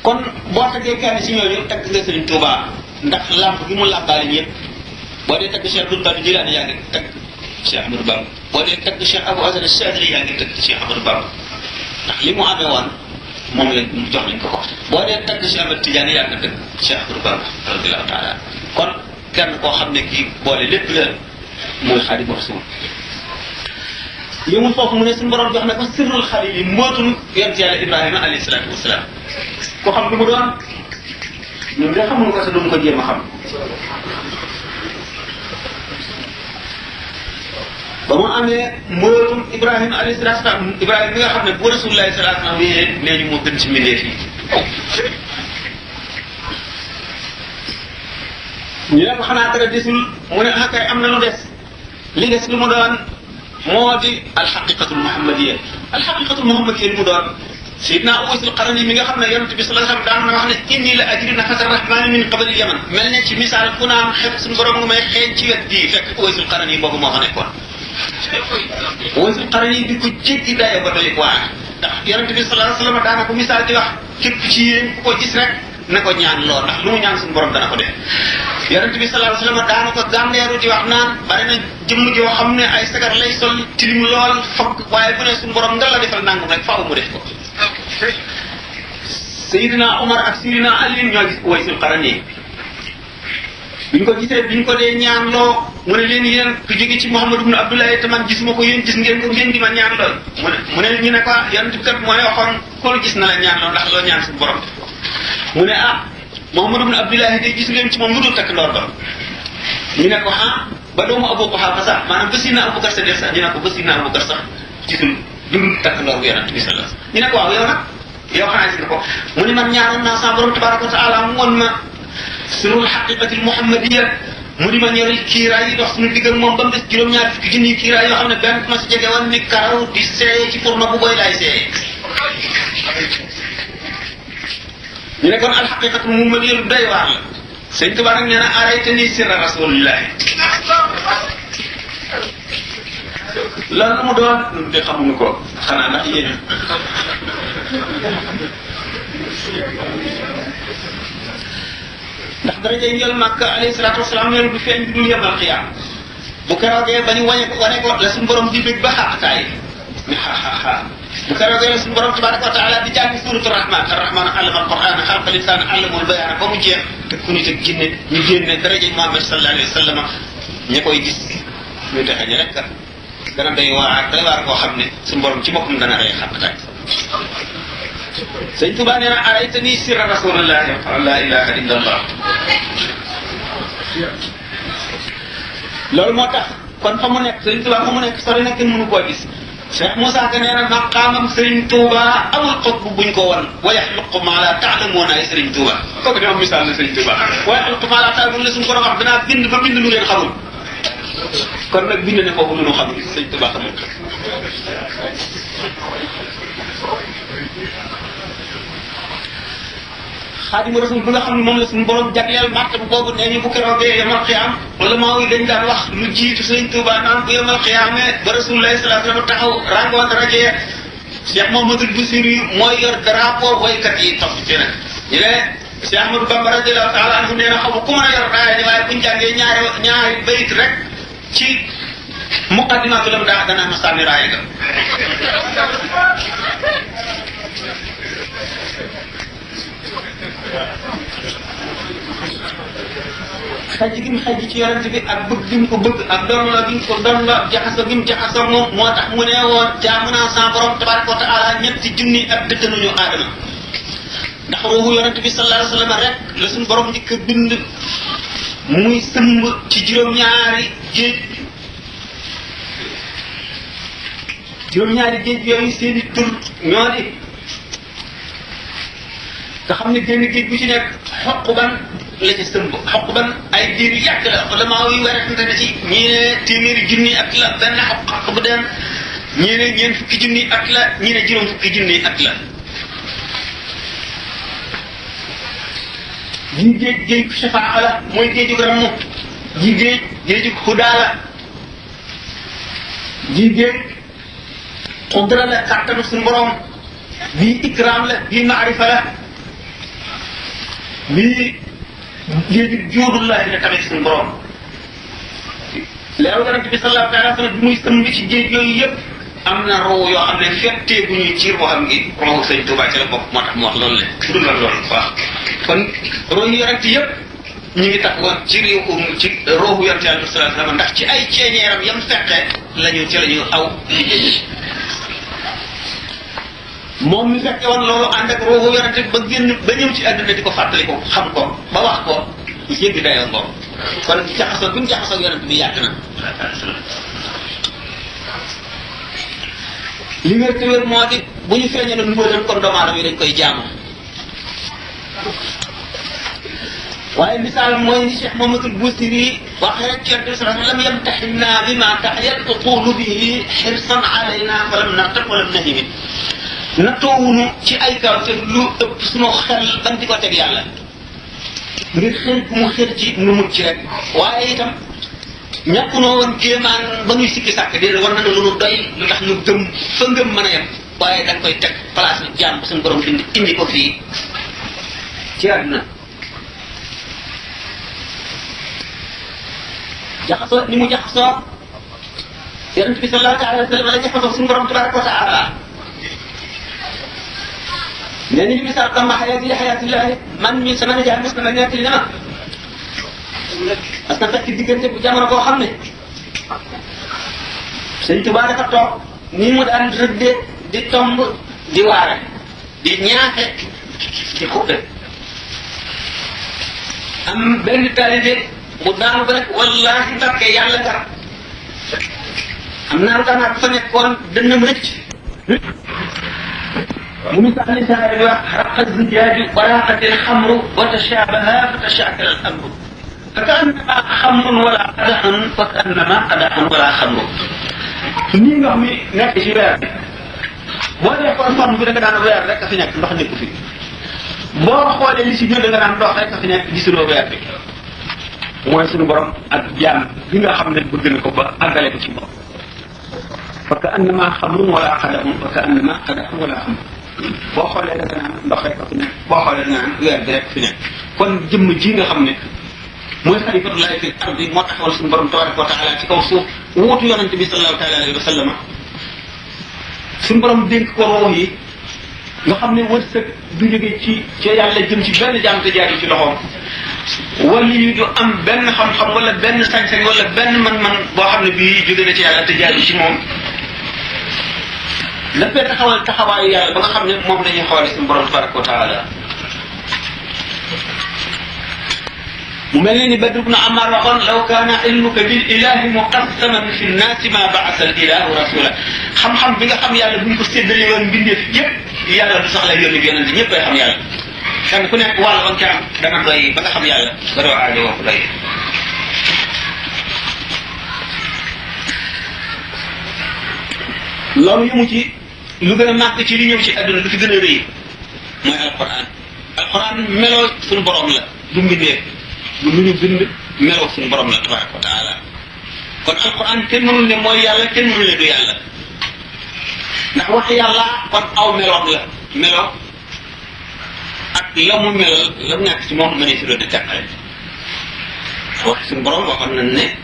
kon boo tegee kenn ci ñooñu teg nga Sëriñ Tuubaa ndax làmp gi mu làbbaale ñëpp boo dee tagg Cheikh Abdul Qadir Jilaani yaa ngi tagg Cheikh Ahmadou Bamba boo dee tagg Cheikh Abou Hasan Chadili yaa ngi tagg Cheikh Ahmadou Bamba ndax li mu amee woon moom lañ jox nañ ko ko boo dee tagg Cheikh Ahmad Tidiane yaa ngi tagg Cheikh Ahmadou Bamba radiyallahu taala kon kenn koo xam ne kii boole lépp la mooy Xaadimu Rasuul li mu foofu mu ne suñu borom jox na ko sirrul xalil yi mbootum yonent yàlla Ibrahima alayhi salaatu wasalaam ko xam lu mu doon ñun de xamuñu ko te duñ ko jéem a xam ba mu amee mbootum Ibrahima alayhi salaatu wasalaam Ibrahima mi nga xam ne bu Rasulullahi salaatu wasalaam wéyee nee ñu moo gën ci mbindeef yi ñu ne ko xanaa dara desul mu ne ah kay am na lu des li des lu mu doon moo di alxaqiqatul muhammadiya alxaqiqatul muhammadiya li mu doon Seydina Uwaysul Qarani mi nga xam ne yonent bi sallallahu alayhi wa sallam daan na wax ne inni la ajri nafasa rahmani min qabli yaman mel ne ci misaal ku naan xeet suñu borom nga may xeeñ ci wet bii fekk Uwaysul Qarani boobu moo fa nekkoon Uwaysul Qarani di ko jéggi dayo ba doy waar ndax yonent bi sallallahu alayhi wa sallam daana ko misaal di wax képp ci yéen ku ko gis rek na ko ñaan loo ndax lu mu ñaan suñu borom dana ko def yonent bi sallallahu alayhi wasallam daana ko gànneeru di wax naan bari na jëmm joo xam ne ay sagar lay sol tilim lool fokk waaye bu ne suñu borom nga la defal nangam rek faaw mu def ko Seydina Omar ak Seydina Ali ñoo gis Uwaysul Qarani biñ ko gisee biñ ko dee ñaan loo mu ne leen yéen ku jóge ci Muhammad ibn Abdullahi te man gisuma ko yéen gis ngeen ko ngeen di ma ñaan lool mu ne ñu ne ko yonent bi kat moo ne waxoon ko gis na la ñaan loo ndax loo ñaan suñu borom mu ne ah Muhammad ibn Abdullahi de gis ngeen ci moom lu dul takk ndoor ba ñu ne ko ah ba doomu Abu Quhafa sax maanaam ba Sidina Abubakar Sadiq sax ñu ne ko ba Sidina Abubakar sax gisul lu dul takk ndoor bu yonent bi sallallahu alayhi wasallam ñu ne ko waaw yow nag yow xanaa gis nga ko mu ne man ñaanoon naa sa borom tabaraka wa taala mu woon ma sirrul haqiqatil muhammadiyya mu di ma ñoril kiiraay yi dox suñu digg ak moom ba mu des juróom-ñaar fukki junni kiiraay yoo xam ne benn ma si jege woon ni karaw di seey ci pour ma bu boy laay seey ñu ne kon alxaqiqatu muhammadiyya lu doy waar la sëñ Tuubaa nag nee na araytani sirra rasulillahi lan la mu doon ñun de xamuñu ko xanaa ndax yéen ndax darajay njël Makka alayhi salaatu wasalaam neen du feeñ du dul yemal xiyaam bu keroogee ba ñu wane ko la suñu borom di bég ba xaqtaay ni xaaxaaxaa bu keroogee la suñu borom tabaraka wa taala di jàng suuratu rahman arrahman allama alquran xalaqal insaan allamahul bayaan ba mu jeex te ku nit ak jinne ñu génne darajay Muhammad sallallahu alayhi wa sallam ña koy gis ñu texe ñu rek dana doy waar koo xam ne suñu borom ci boppam dana rey xaqtaay sëñ Tuba nee na araytani sirra rasulillahi la ilaha illa allah loolu moo tax kon fa mu nekk sëñ Tuba fa mu nekk sori na kenn mënu koo gis Cheikh Moussa Ka nee na maqaamam sëriñ Tuba amul xutbu buñ ko won wa yaxluqu ma la taalamuuna ay sëriñ Tuba kooku di am misaal la sëriñ Tuba wa yaxluqu ma la taalamuuna la suñu ko wax danaa bind ba bind lu ngeen xamul kon nag bind ne foofu lu nu xamul sëriñ Tuba xamul Xaadimu Rasul bi nga xam ne moom la suñu borom jagleel martaba boobu nee ñu bu keroogee yamal xiyaam wala maa ngi dañ daan wax lu jiitu Sëriñ Tuubaa naan bu yamal xiyaamee ba Rasulullaahi sallallaahu alayhi wa sallam taxaw rangoon rajee Cheikh Mouhamadoul Boussiri mooy yor drapeau woykat yi topp ci nag ñu ne Cheikh Ahmadou Bamba radiyallaahu taala anhu nee na xamu ku mën a yor raaya ni waaye buñ jàngee ñaari bayit rek ci muqaddimatul am daa dana ma sànni raaya ga xaj gi mu xaj ci yonent bi ak bëgg gi mu ko bëgg ak doon la gi mu ko doon la jaxasoo gi mu jaxasoo moom moo tax mu ne woon jaamu naa sa borom tabaraka wa taala ñetti junni ak dëttanuñu aadama ndax ruuxu yonent bi sallallahu alayhi wa sallam rek la suñu borom njëkk a bind muy sëmb ci juróom-ñaari géej yooyu seen i tur ñoo di nga xam ne génn géej bu ci nekk xoquban la ca sëmb xoquban ay diir yu yàgg la ulama yi werante na ci ñii ne téeméeri junni at la benn xoq bu den ñii ne ñeent fukki junni at la ñii ne juróom fukki junni at la jii géej shafaa la mooy géejug ramm jii géejug hudaa la jii géej qudra la kàttanu suñu borom bii ikraam la bii maarifa la bii géejug juudullahi la tamit suñu borom leeru yonent bi sallallahu alayhi wa sallam bi muy sëmb ci géej yooyu yëpp am na roo yoo xam ne fettee bu ñuy ci roxam gi roo sëñ Tuubaa ci la bokk moo tax mu wax loolu le bu dul la loolu waaw kon roo yi yonent yëpp ñu ngi tax woon ci roohu yonent yàlla sallallahu alayhi wa sallam ndax ci ay ceeñeeram yam fekkee lañu ci la ñu aw liggéey moom mi fekke woon loolu ànd ak roohu yonent ba génn ba ñëw ci àdduna di ko fàttali ko xam ko ba wax ko yëgg dayoo ko kon jaxasoo bi mu jaxasoo yonent bi yàgg na li wér te wér moo di bu ñu feeñee nag mbóotam kon doomu aadama yi dañ koy jaamu waaye misaal mooy ni Cheikh Mamadou Bousiri waxee rek ci yonent bi sallallahu alayhi wa sallam yamtahinnaa bimaa tahyal uquulu bihi hirsan alaynaa falam nartab walam nahimi nattoowunu ci ay kaw te lu ëpp sunu xel ban di ko teg yàlla ngir xel bu mu xel ci nu mucc rek waaye itam ñàkk noo woon kéemaan ba ñuy sikki sàkk déedéet war na lu nu doy lu tax ñu gëm fa ngëm mën a yem waaye da nga koy teg place bi jaam suñu borom indi ko fii ci àdduna jaxasoo ni mu jaxasoo yonent bi sallallahu alayhi wa sallam la jaxasoo suñu borom tabaraka wa taala nee nañu misaal dama xayaatillahi man mi sama nijaay mos na ma nettali ne ma parce que fekk diggante bu jamono boo xam ne Sëñ Tuubaa dafa toog nii mu daan rëdde di tomb di waare di ñaaxe di xuppe am benn taalibe mu daanu ba rek wallaahi barke yàlla dara am naa lu tax fa nekkoon dënnam rëcc mu misaal ni saa yi wax raqa zijaaju baraqati alxamru wa tashabaha fa tashakala al amru فكأنما خمر ولا قدح فكأنما قدح ولا خمر nii ndox mi nekk ci weer bi boo dee xool forme bi da nga daan weer rek a fi nekk ndox nekku fi boo xoolee li si biir da nga daan ndox rek a fi nekk gisuloo weer bi mooy suñu borom ak jaam bi nga xam ne bëgg na ko ba àggale ko ci moom فكأنما خمر ولا قدح فكأنما قدح ولا خمر boo xoolee da nga naan ndox rek a fi nekk boo xoolee da nga naan weer bi rek fi nekk kon jëmm ji nga xam ne mooy xalifatullahi fil ardi moo taxawal suñu borom tabaraka wa taala ci kaw suuf wuutu yonente bi sallallahu taala alayhi wa sallam suñu borom dénk ko roo yi nga xam ne wërsëg du jóge ci yàlla jëm ci benn jaam te jaari ci loxoom wala yi du am benn xam-xam wala benn sañ-sañ wala benn man-man boo xam ne bii jóge na ci yàlla te jaari ci moom dafay taxawal taxawaayu yàlla ba nga xam ne moom dañuy xoole suñu borom tabaraka wa taala mu mel ni Badr ibn Ammar waxoon law kaana ilmuka bil ilahi muqassaman fi nnaasi ma baasa al ilahu rasula xam-xam bi nga xam yàlla bu ñu ko séddale woon mbindeef yëpp yàlla du soxla yónni bi yonente ñëpp ay xam yàlla kenn ku nekk wàll ba nga ca am dana doy ba nga xam yàlla ba doo aajo woo ko doy loolu yëmu ci lu gën a màgg ci li ñëw ci àdduna lu fi gën a rëy mooy alquran alquran meloo suñu borom la du mbindeef lu ñu bind meloo suñu borom la tabaraka wa taala kon alquran kenn mënul ne mooy yàlla kenn mënul ne du yàlla ndax wax yàlla kon aw meloom la melo ak la mu melal la mu nekk ci moom mënee si doon di teqale wax suñu borom waxoon nañ ne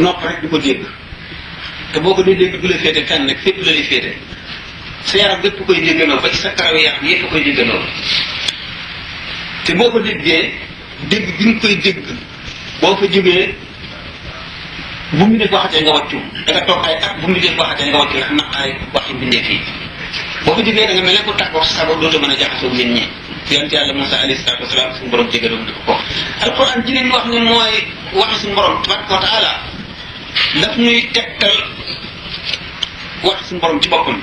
nopp rek di ko dégg te boo ko dee dégg du la féete fenn nag fépp la lay féete sa yaram bépp koy déggandoo ba ci sa karaw yaram yépp koy déggandoo te boo ko déggee dégg bi nga koy dégg boo fa jógee bu mu def waxatee nga wàccu da nga toog ay at bu mu def waxatee nga wàccu ndax naqaay waxi bindee fii boo fa jógee da nga mel ne ku tàggoo sa sago dootoo mën a jaxasoo nit ñi yonent yàlla Moussa alayhi salaatu wasalaam suñu borom jégaloon di ko alquran ji leen wax ne mooy waxi suñu borom tabaraka wa taala daf ñuy tegtal waxi suñu borom ci boppam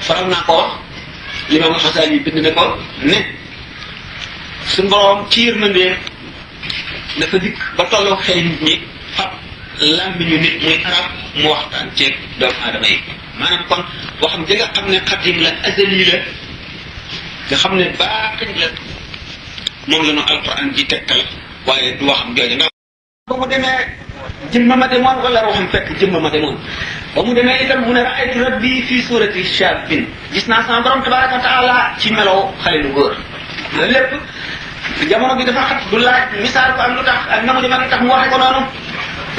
faral naa ko wax Limaam Xasaali bind na ko ne suñu borom ci yërmandeem dafa dikk ba tolloo xëy nit ñi fab làmmiñu nit muy arab mu waxtaan ceeg doomu aadama yi maanaam kon waxam ja nga xam ne xadim la azali la nga xam ne baaxin la moom la ñu alquran ji tegtal waaye du waxam jooju ndax ba mu demee jëmma ma demoon wala waxam fekk jëmma ma demoon ba mu demee itam mu ne raaytu rabbi fii surati shabin gis naa sama borom tabaraka wa taala ci melow xale lu góor loolu lépp jamono bi dafa xat du laaj misaal ko ak lu tax ak na mu demee lu tax mu waxe ko noonu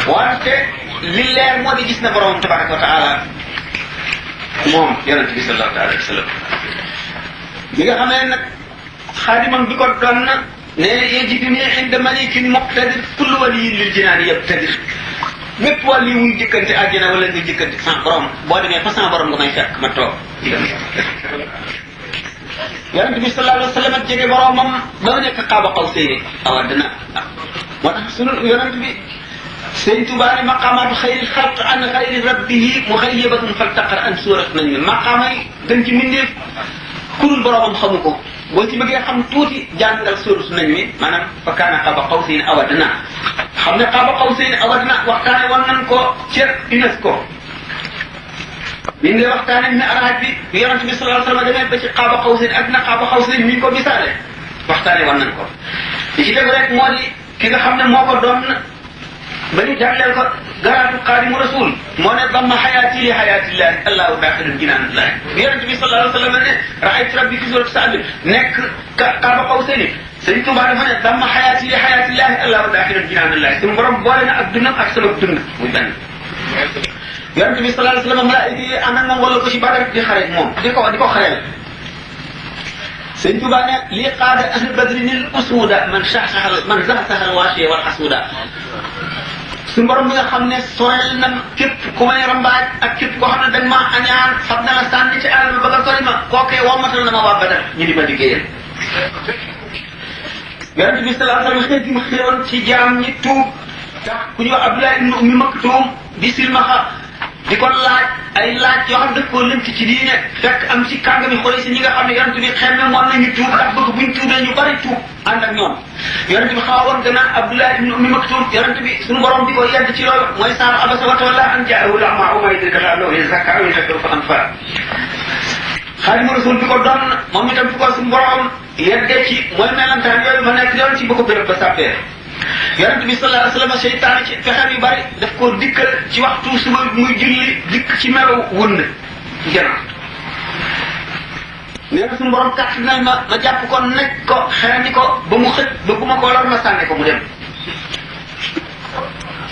wante li leer moo di gis na borom tabaraka wa taala moom yonente bi sallallahu alayhi wa sallam bi nga xamee nag xaadimam bi ko doon na ne yajiduni inda malikin muqtadir kullu waliyin lil jinaani yabtadir bépp wàll yi muy jëkkante àjjana wala nga jëkkante sans borom boo demee fa sans borom nga may fekk ma toog yonente bi sallallahu alayhi wa sallam jege boromam ba mu nekk xaaba xaw séyni awa dina moo tax sunu yonente bi sëñ Tuubaa ne maqaamaatu xayril xalq an xayri rabbihi muxayyabatun faltaqar an suurat nañ mi maqaama yi gën ci mbindeef kurul boromam xamu ko boo ci bëggee xam tuuti jàngal suurat nañ mi maanaam fa kaana xaaba xawsayni aw adnaa xam ne xaaba xawsayni aw adnaa waxtaane woon nañ ko ca UNESCO bi nga waxtaane ne araaj bi yonente bi sallallahu alayhi wa sallam demee ba ci xaaba xawsayni adnaa xaaba xawsayni mi ngi ko misaale waxtaane woon nañ ko li ci def rek moo di ki nga xam ne moo ko doon ba ñu jagleel ko garaatu xaadimu rasul moo ne damma xayaati li xayaatillahi allahu daaxilun jinaanillahi yonente bi sallallahu alayhi wa sallam ne raaytu rabbi fi suurati Sa'd nekk qaaba qawsayni Sëriñ Tuubaa dafa ne damma xayaati li xayaatillahi allahu daaxilun jinaanillahi suñu borom boole na ak dundam ak sama dund muy benn yonente bi sallallahu alayhi wa sallam malaayika yi ànd ak moom wala ko ci Badar di xare moom di ko xareel Sëriñ Tuubaa ne lii qaada ahlu badrinil usuuda man zaxzaxal waasiya wal xasuuda suñu borom bi nga xam ne sorel na képp ku may rambaaj ak képp koo xam ne dañ maa añaan fab na la sànni ci àll ba nga sori ma kookee wommatal na ma waa Badar ñu di ma liggéeyal. yonente bi sallallahu alayhi wa sallam xëy gi mu xëyoon ci jaam ñi tuub tax ku ñuy wax Abdullah ibn Ummi Maktum di silmaxa di ko laaj ay laaj yoo xam ne daf koo lënt ci diine fekk am ci kàngami xooli si ñi nga xam ne yonente bi xemme moom nañu tuub ndax bëgg buñ tuubee ñu bari tuub ànd ak ñoom yonente bi xaw a woon gannaaw Abdullah ibn Ummi Maktum yonente bi suñu borom bi ko yedd ci loolu mooy saaru abasa wa tawalla an jaahu al-a'ma wa ma yudrika la'allahu yazakka aw yadhakkaru fa anfa Xaadimu Rasul bi ko doon moom itam fi ko suñu borom yeddee ci mooy melantaan yooyu ma nekk yoon ci bëgg béréb ba sàppee yonente bi sallallahu alayhi wa sallam seytaane ci fexeem yu bari daf koo dikkal ci waxtu suba muy julli dikk ci melo wënd jana nee na suñu borom kàtt nañ ma jàpp ko nekk ko xerendi ko ba mu xëj ba bu ma ko lor ma sànni ko mu dem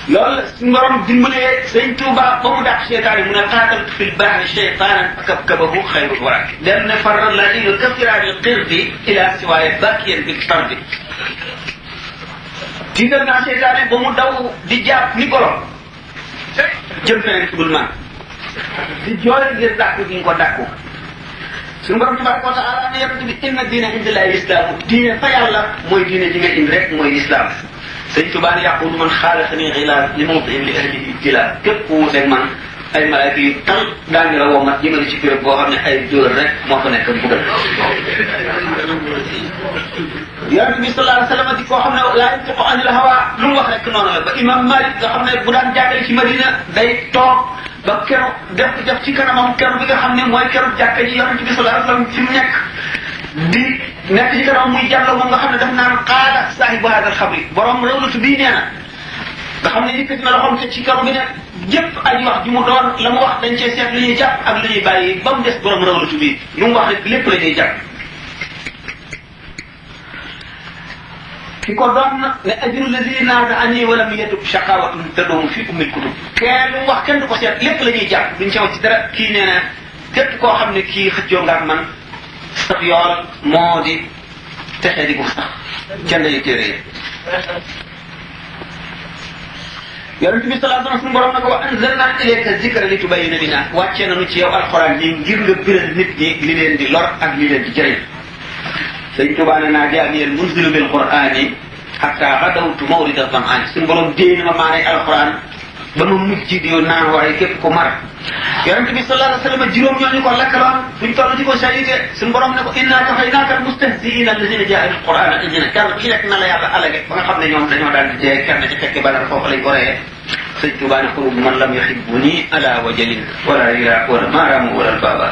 loolu suñu borom dimbalee sëñ Tuuba ba mu dàq seytaane mu ne qaataltu fil bahri shaytaanan fakabkabahu xayrul wara dem ne farra ladina kafiraanil qirdi ila siwaaya bakiyan bil tardi tiital naa seytaane ba mu daw di jàpp ni golo jëm feneen fu dul man di jooy ngir dàkku gi nga ko dàkku suñu borom tabaraka wa taala ne yonente bi inna diina indallahi lislaamu diine fa yàlla mooy diine ji nga indi rek mooy lislaam sëñ Tuubaa ne yaqulu man xaalafani xilaaf li mawdiin li ahlihi ibtilaa képp ku wuuteeg man ay malaaka yu tal daañu la womat jëmale ci béréb boo xam ne ay dóor rek moo fa nekk mbugal yonente bi sallallahu alayhi wa sallam di koo xam ne laa yantiqu anil hawa lu mu wax rek noonu la ba imam Malik nga xam ne bu daan jàngale ci Madina day toog ba keroog def ci kanamam keroog bi nga xam ne mooy keroog jàkka ji yonente bi sallallahu alayhi wa sallam fi mu nekk ci kanamam muy jàlloo moom nga xam ne daf naan qaala saahibu haadal xabri borom rawlatu bii nee na nga xam ne yëkkati na loxoom te ci keroog bi ne jëpp ay wax ji mu doon la mu wax dañ cee seet lu ñuy jàpp ak lu ñuy bàyyi ba mu des borom rawlatu bii lu mu wax rek lépp la ñuy jàpp ki ko doon ne ajru lazi naada ani walam yatub shaqawatun tadumu fi ummil kutub kenn lu mu wax kenn du ko seet lépp la ñuy jàpp duñ ci wax ci dara kii nee na képp koo xam ne kii xëccoo nga ak man sax yool moo di texe di gu sax kenn dañuy téere yi yonente bi sallallahu alayhi wa sallam suñu borom na ko wa anzalna ilayka zikra li tubayyina linnaas wàccee nañu ci yow alxuraan yi ngir nga biral nit ñi li leen di lor ak li leen di jëriñ sëñ Tuubaa ne naa jaaniyal munzilu bil qur'aani hatta gadawtu mawrida zam'aani suñu borom déy na ma maanay alxuraan ba ma mujj di naan waaye képp ku mar yonente bi sallallahu alayhi wa sallam juróom ñooñu ko lakkaloon buñ toll di ko sayite suñu borom ne ko inna kafaynaaka al-mustahzi'iina allazina jaa'u al-qur'aana ihdina kenn ku ci nekk na la yàlla alage ba nga xam ne ñoom dañoo daal di dee kenn ci fekke Badar foofu lañ ko reyee sëñ Tuubaa ne xulubu man lam yuhibbuni ala wajalin wala ira wala maaramu wala albaba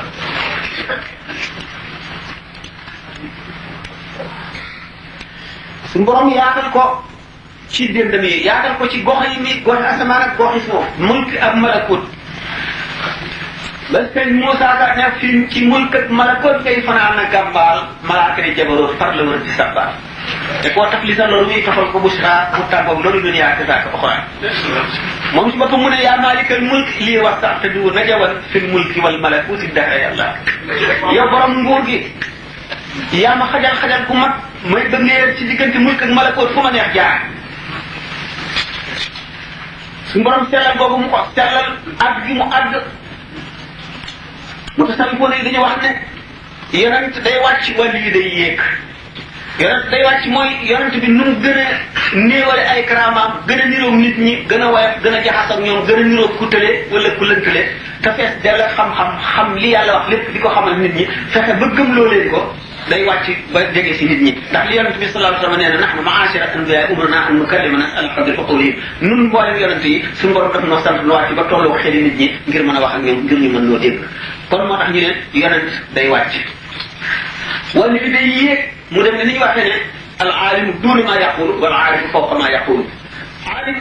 suñu borom yaatal ko ci déndam yi yaatal ko ci gox yi mi goxi asamaan ak goxi suuf mulk ak malakut ba sëñ Moussa Ka ne fi ci mulk ak malakut ngay fanaan na gàmbaal malaaka ne jabaroo far la wër di sabbaal te koo taf li sa loolu muy tafal ko busra mu tàggoog loolu dunya te saaka oxra moom si boppam mu ne yaa maalikal mulk lii wax sax te du najawan fil mulki wal malakuti dara yàlla yow borom nguur gi yaa ma xajal ku mag may bëggee ci diggante mulk ak malakoot fu ma neex jaar suñu borom sellal boobu mu ko sellal àgg gi mu àgg mu tasawufoon yi dañu wax ne yonent day wàcc wàll yi day yéeg yonent day wàcc mooy yonent bi nu mu gën a néewale ay karaamaam gën a niroog nit ñi gën a woyof gën a jaxas ak ñoom gën a niroog ku tële wala ku lëntale te fees dell xam-xam xam li yàlla wax lépp di ko xamal nit ñi fexe ba gëmloo leen ko day wàcc ba jege si nit ñi ndax li yonent bi sallallahu alayhi wa sallam nee na nahnu ma'ashira anbiya umirna an nukallima al-arda bi qawlihim nun mboolem yonent yi suñu borom daf noo sant nu wàcc ba tolloo xeli nit ñi ngir mën a wax ak ñoom ngir ñu mën noo dégg kon moo tax ñu ne yonent day wàcc wala bi day yéeg mu dem ne ni ñu waxee ne al aalimu duuna maa yaqulu wal aarifu fawqa maa yaqulu aalim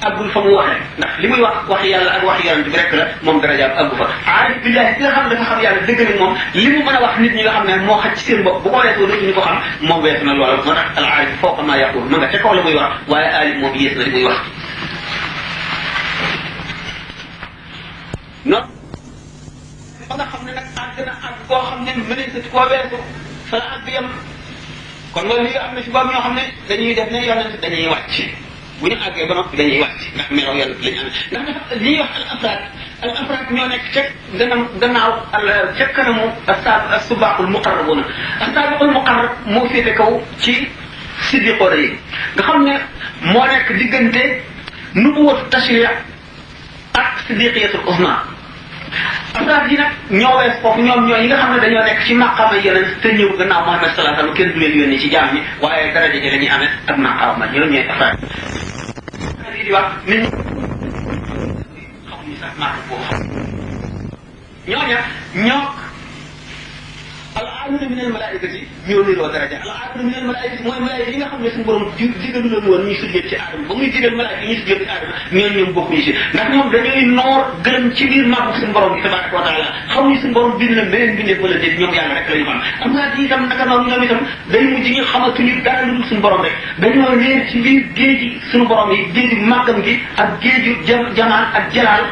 àggul fa mu waxee ndax li muy wax yàlla ak wax yonent bi rek la moom darajaam àggu fa aarif billahi ki nga xam ne dafa xam yàlla dëgg ni moom li mu mën a wax nit ñi nga xam ne moo xaj ci seen bopp bu ko weesoo dootuñu ko xam moom weesu na loola moo tax al aarif fawqa maa yaqulu ma nga ca kaw la muy wax waaye aalim moom yées na li muy wax non ba nga xam ne nag àgg na àgg koo xam ne mëneesatu koo weesu fa la àgg yem kon loolu li am na si boobu ñoo xam ne dañuy def ne yonent dañuy wàcc bu ñu àggee ba noppi dañuy wàcc ndax melo yonent lañu amee ndax dafa li ñuy wax al afraad ñoo nekk ca gannaaw ca kanamu as-subaqul muqarrabuna as-sabiqul muqarrab moo féete kaw ci siddiqoona yi nga xam ne moo nekk diggante nubuwatu tashri' ak siddiqiyatul uzma afraad yi nag ñoo wees foofu ñoom ñooy yi nga xam ne dañoo nekk ci maqaama yonent te ñëw gannaaw Muhammad sallallahu alayhi wasallam kenn du leen yónni ci jaam ñi waaye daraja ji la ñuy amee ak maqaama ñoom ñooy afraad yi di wax nit ñi xamuñu sax màgg boo xam ñooña ñoo al aamina min al malaikati ñoo niroo daraja al aamina min al malaikati mooy malaika yi nga xam ne suñu borom digalu leen woon ñuy sujjóot ci aadama ba muy digal malaika yi ñuy sujjóot ci aadama ñoom bokkuñu si ndax ñoom dañuy noor gërëm ci biir màggu suñu borom bi tabaraka wa taala xamuñu suñu borom bind na beneen bindee wala déet ñoom yàlla rek la ñu xam am naa ci itam naka noonu ñoom itam day mujj ñu xamatuñu dara lu dul suñu borom rek dañoo réer ci biir géeji suñu borom yi géeju màggam gi ak géeju jamaan ak jalaal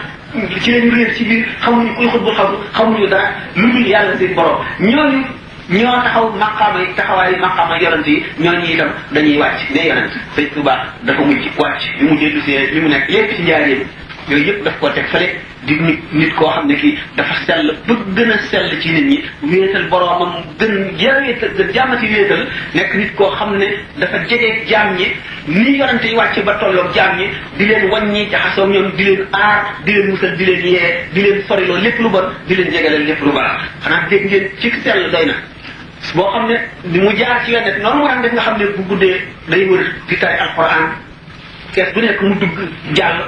ci lañu réer ci biir xamuñu kuy xutbul xamuñu dara lu dul yàlla seen borom ñooñu ñoo taxaw maqaama yi taxawaayu maqaama yonent yi ñooñu itam dañuy wàcc ne yonent Sëñ Tuubaa dafa mujj wàcc bi mu dellu see li mu nekk lépp ci njaareem yooyu yëpp daf koo teg fële di nit koo xam ne kii dafa sell ba gën a sell ci nit ñi wéetal boroomam gën jàmmati wéetal nekk nit koo xam ne dafa jege jaam ñi ni yonente yi wàcce ba tolloog jaam ñi di leen wàññi jaxasoo ñoom di leen aar di leen musal di leen yee di leen soriloo lépp lu bon di leen jegaleel lépp lu baax xanaa dégg ngeen ci sell doy na boo xam ne di mu jaar ci yonent noonu mu daan def nga xam ne bu guddee day wër di tari alquran kees bu nekk mu dugg jàll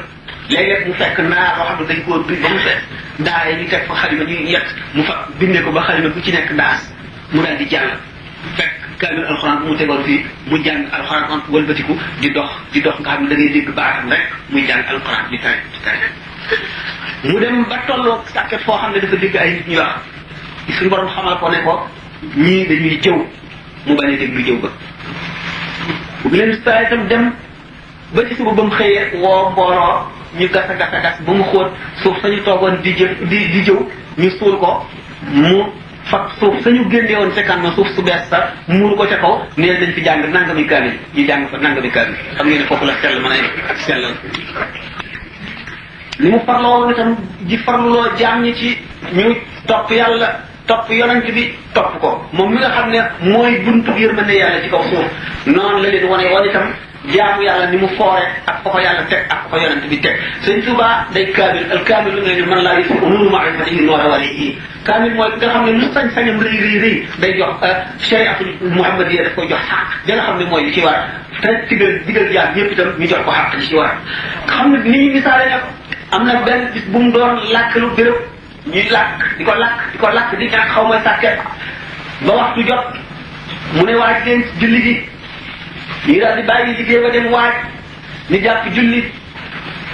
léeg-léeg mu fekk ndaar boo xam ne dañ koo bind ba mu fees ndaa yi ñu teg fa xalima ñuy yett mu fa bindee ko ba xalima bu ci nekk ndaas mu daal di jàll fekk kaamil alxuraan bu mu tegoon fii mu jàng alxuraan on wëlbatiku di dox nga xam ne da ngay dégg baatam rek muy jàng alxuraan di tari mu dem ba tolloo sàkket foo xam ne dafa dégg ay nit ñuy wax suñu borom xamal ko ne ko ñii dañuy jëw mu bañ a déglu jëw ba bu leen saa itam dem ba ci suba ba mu xëyee woo mbooloo ñu gas a gas ba mu xóot suuf sañu toogoon di jëw ñu suul ko mu fab suuf sañu génne woon fekkaan ma suuf su bees sax muuru ko ca kaw neen dañ fi jàng nangami kaamil ñu jàng fa nangami kaamil xam ngeen ne foofu la sell mën a sellal li mu farloo itam di farloo jaam ñi ci ñu topp yàlla topp yonent bi topp ko moom mi nga xam ne mooy buntu yërmande yàlla ci kaw suuf noonu la leen wane woon itam jaamu yàlla ni mu foore ak ko yàlla teg ak ko yonent bi teg Sëñ Tuubaa day kaamil al kaamil lu nga ne man laa yëf nuru ma'rifatihi noora walihi kaamil mooy nga xam ne lu sañ-sañam rëy day jox shariatul muhammadiyya daf koy jox xaq da nga xam ne mooy li ci war te digal jaam ñëpp itam ñu jox ko xaq li ci war nga xam ne ni ñu misaale nag am na benn bis bu mu doon làkk lu béréb ñuy làkk di ko làkk di ñàkk xaw ma sàkket ba waxtu jot mu ne waaj leen julli gi ñu daal di bàyyi liggéey ba dem waaj ñu jàpp julli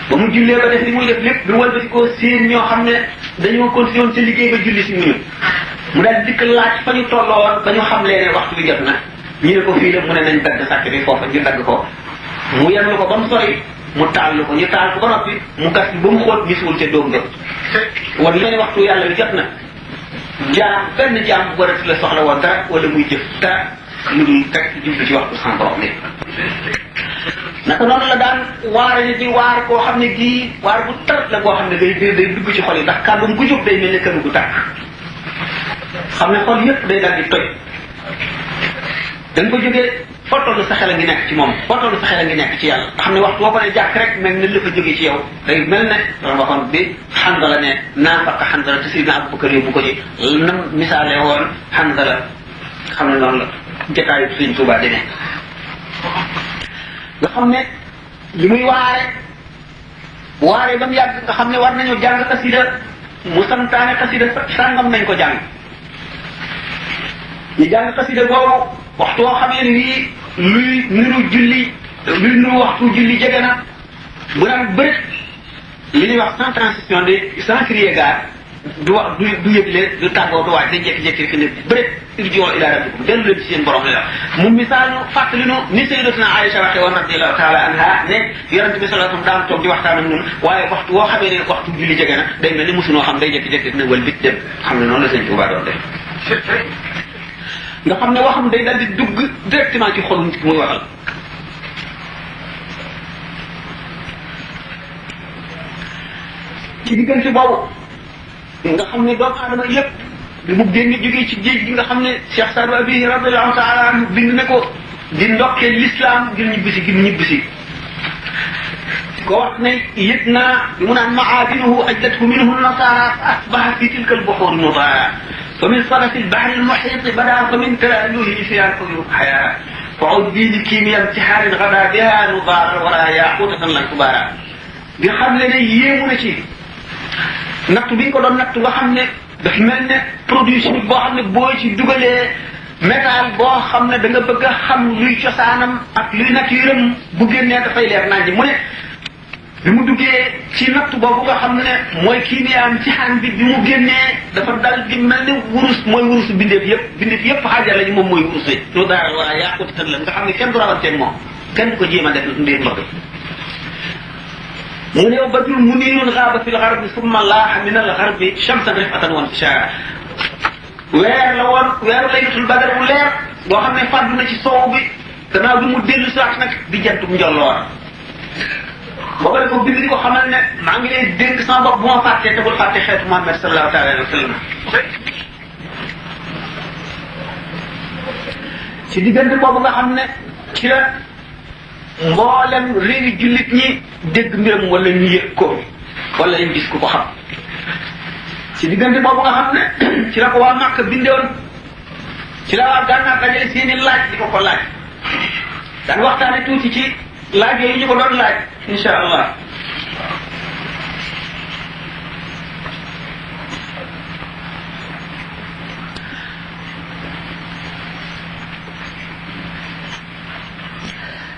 ba mu jullee ba def li muy def lépp bi mu wëlbati ko seen ñoo xam ne dañoo continué woon ca liggéey ba julli si mu daal di dikk laaj fa ñu tolloon ba ñu xam lee ne waxtu bi jot na ñu ne ko fii la mu ne nañ dagg sàkk bi foofa ñu dagg ko mu yenlu ko ba mu sori mu taal ko ñu taal ko ba noppi mu gas bi ba mu xóot gisuwul ca dóom nga war li waxtu yàlla bi jot na jaam benn jaam bu warati la soxla woon dara wala muy jëf dara lu dul rek jublu ci waxtu sans borom ni naka noonu la daan waare ni di waar koo xam ne gii waar bu tar la koo xam ne day dugg ci xol yi ndax kàddum gu jóg day mel ne kënu gu tàkk xam ne xol yëpp day daal di toj da nga ko jógee foo toll sa xel a ngi nekk ci moom foo toll sa xel a ngi nekk ci yàlla nga xam ne waxtu boo ko ne jàkk rek mel ne la fa jógee ci yow day mel ne loolu waxoon bi Hanzala ne naa fakk Hanzala te Sidina Abubakar yóbbu ko ci nam misaale woon Hanzala xam ne noonu la jotaayu Sëriñ Tuubaa di ne nga xam ne li muy waare ba mu yàgg nga xam ne war nañoo jàng xasida mu santaane xasida sàngam nañ ko jàng ñu jàng xasida boobu waxtu woo xamee ni luy niru waxtu julli jege na bu naan bëri li ñuy wax sans transition de sans crier gare du wax du yëgle du tàggoo du waaj day jékki-jékki rek ne bëri irji'u ila rabbikum dellu leen ci seen borom la mu misaal ñu fàttali nu ni sayyidatuna Aïcha waxee woon radiyallahu taala anha ne yonente bi sallallahu alayhi wasallam daan toog di waxtaan ak ñun waaye waxtu woo xamee ne waxtu julli jege na day mel ni mosunoo xam day jékki-jékki rek ne wal bit dem xam ne noonu la Sëñ Tuubaa doon def nga xam ne waxam day daal di dugg directement ci xolu nit ki muy waxal ci diggante boobu nga xam ne doomu aadama yëpp bi mu génn jógee ci géej gi nga xam ne Cheikh Sadou Abi radiyallahu taala anhu bind ne ko di ndokkee l'islam ngir ñibbisi ko wax ne yëg naa bi mu naan maadinuhu ajdathu minhu nasara fa asbaha fi tilka albuhur mudaya فمن صرف البحر المحيط بدا فمن تلألؤه في الحيوط حياة فعود بي لكيمياء امتحان غدا بها نضار ولا ياقوتة لن تبارا bi xam ne yéemu na ci natt bi ñu ko doon natt nga xam ne daf mel ne produit chimique boo xam ne boo ci dugalee métal boo xam ne da nga bëgg a xam luy cosaanam ak luy naturam bu génnee dafay leer nañ ji mu ne bi mu duggee ci natt boobu nga xam ne mooy kiimiyaam ci xaan bi mu génnee dafa dal di mel ne wurus mooy wurusu bindeef yëpp xaaja lañu moom mooy wurus yi lu daaral wala yaaquti tën la nga xam ne kenn du rawanteeg moom kenn du ko jéem a def mbir mbokk mu ne badrul muniirun gaaba fil garbi summa laaha min al garbi shamsan rifatan wa intishaara weer la woon weeru laylatul badar bu leer boo xam ne fàddu na ci soow bi gannaaw bi mu dellu sax nag di jantum njolloor boo ko bind di ko xamal ne maa ngi lay dénk sama bopp bu ma fàttee te bul fàtte xeetu Muhammad sallallahu taala alayhi wa sallam ci diggante boobu nga xam ne ci la mboolem réewi jullit ñi dégg mbiram wala ñu yëg ko wala ñu gis ku ko xam ci diggante boobu nga xam ne ci la ko waa Màkka bindewoon ci la waa Gànnaar dajale seeni laaj di ko laaj daan waxtaane tuuti ci laaj yooyu ñu ko doon laaj insha allah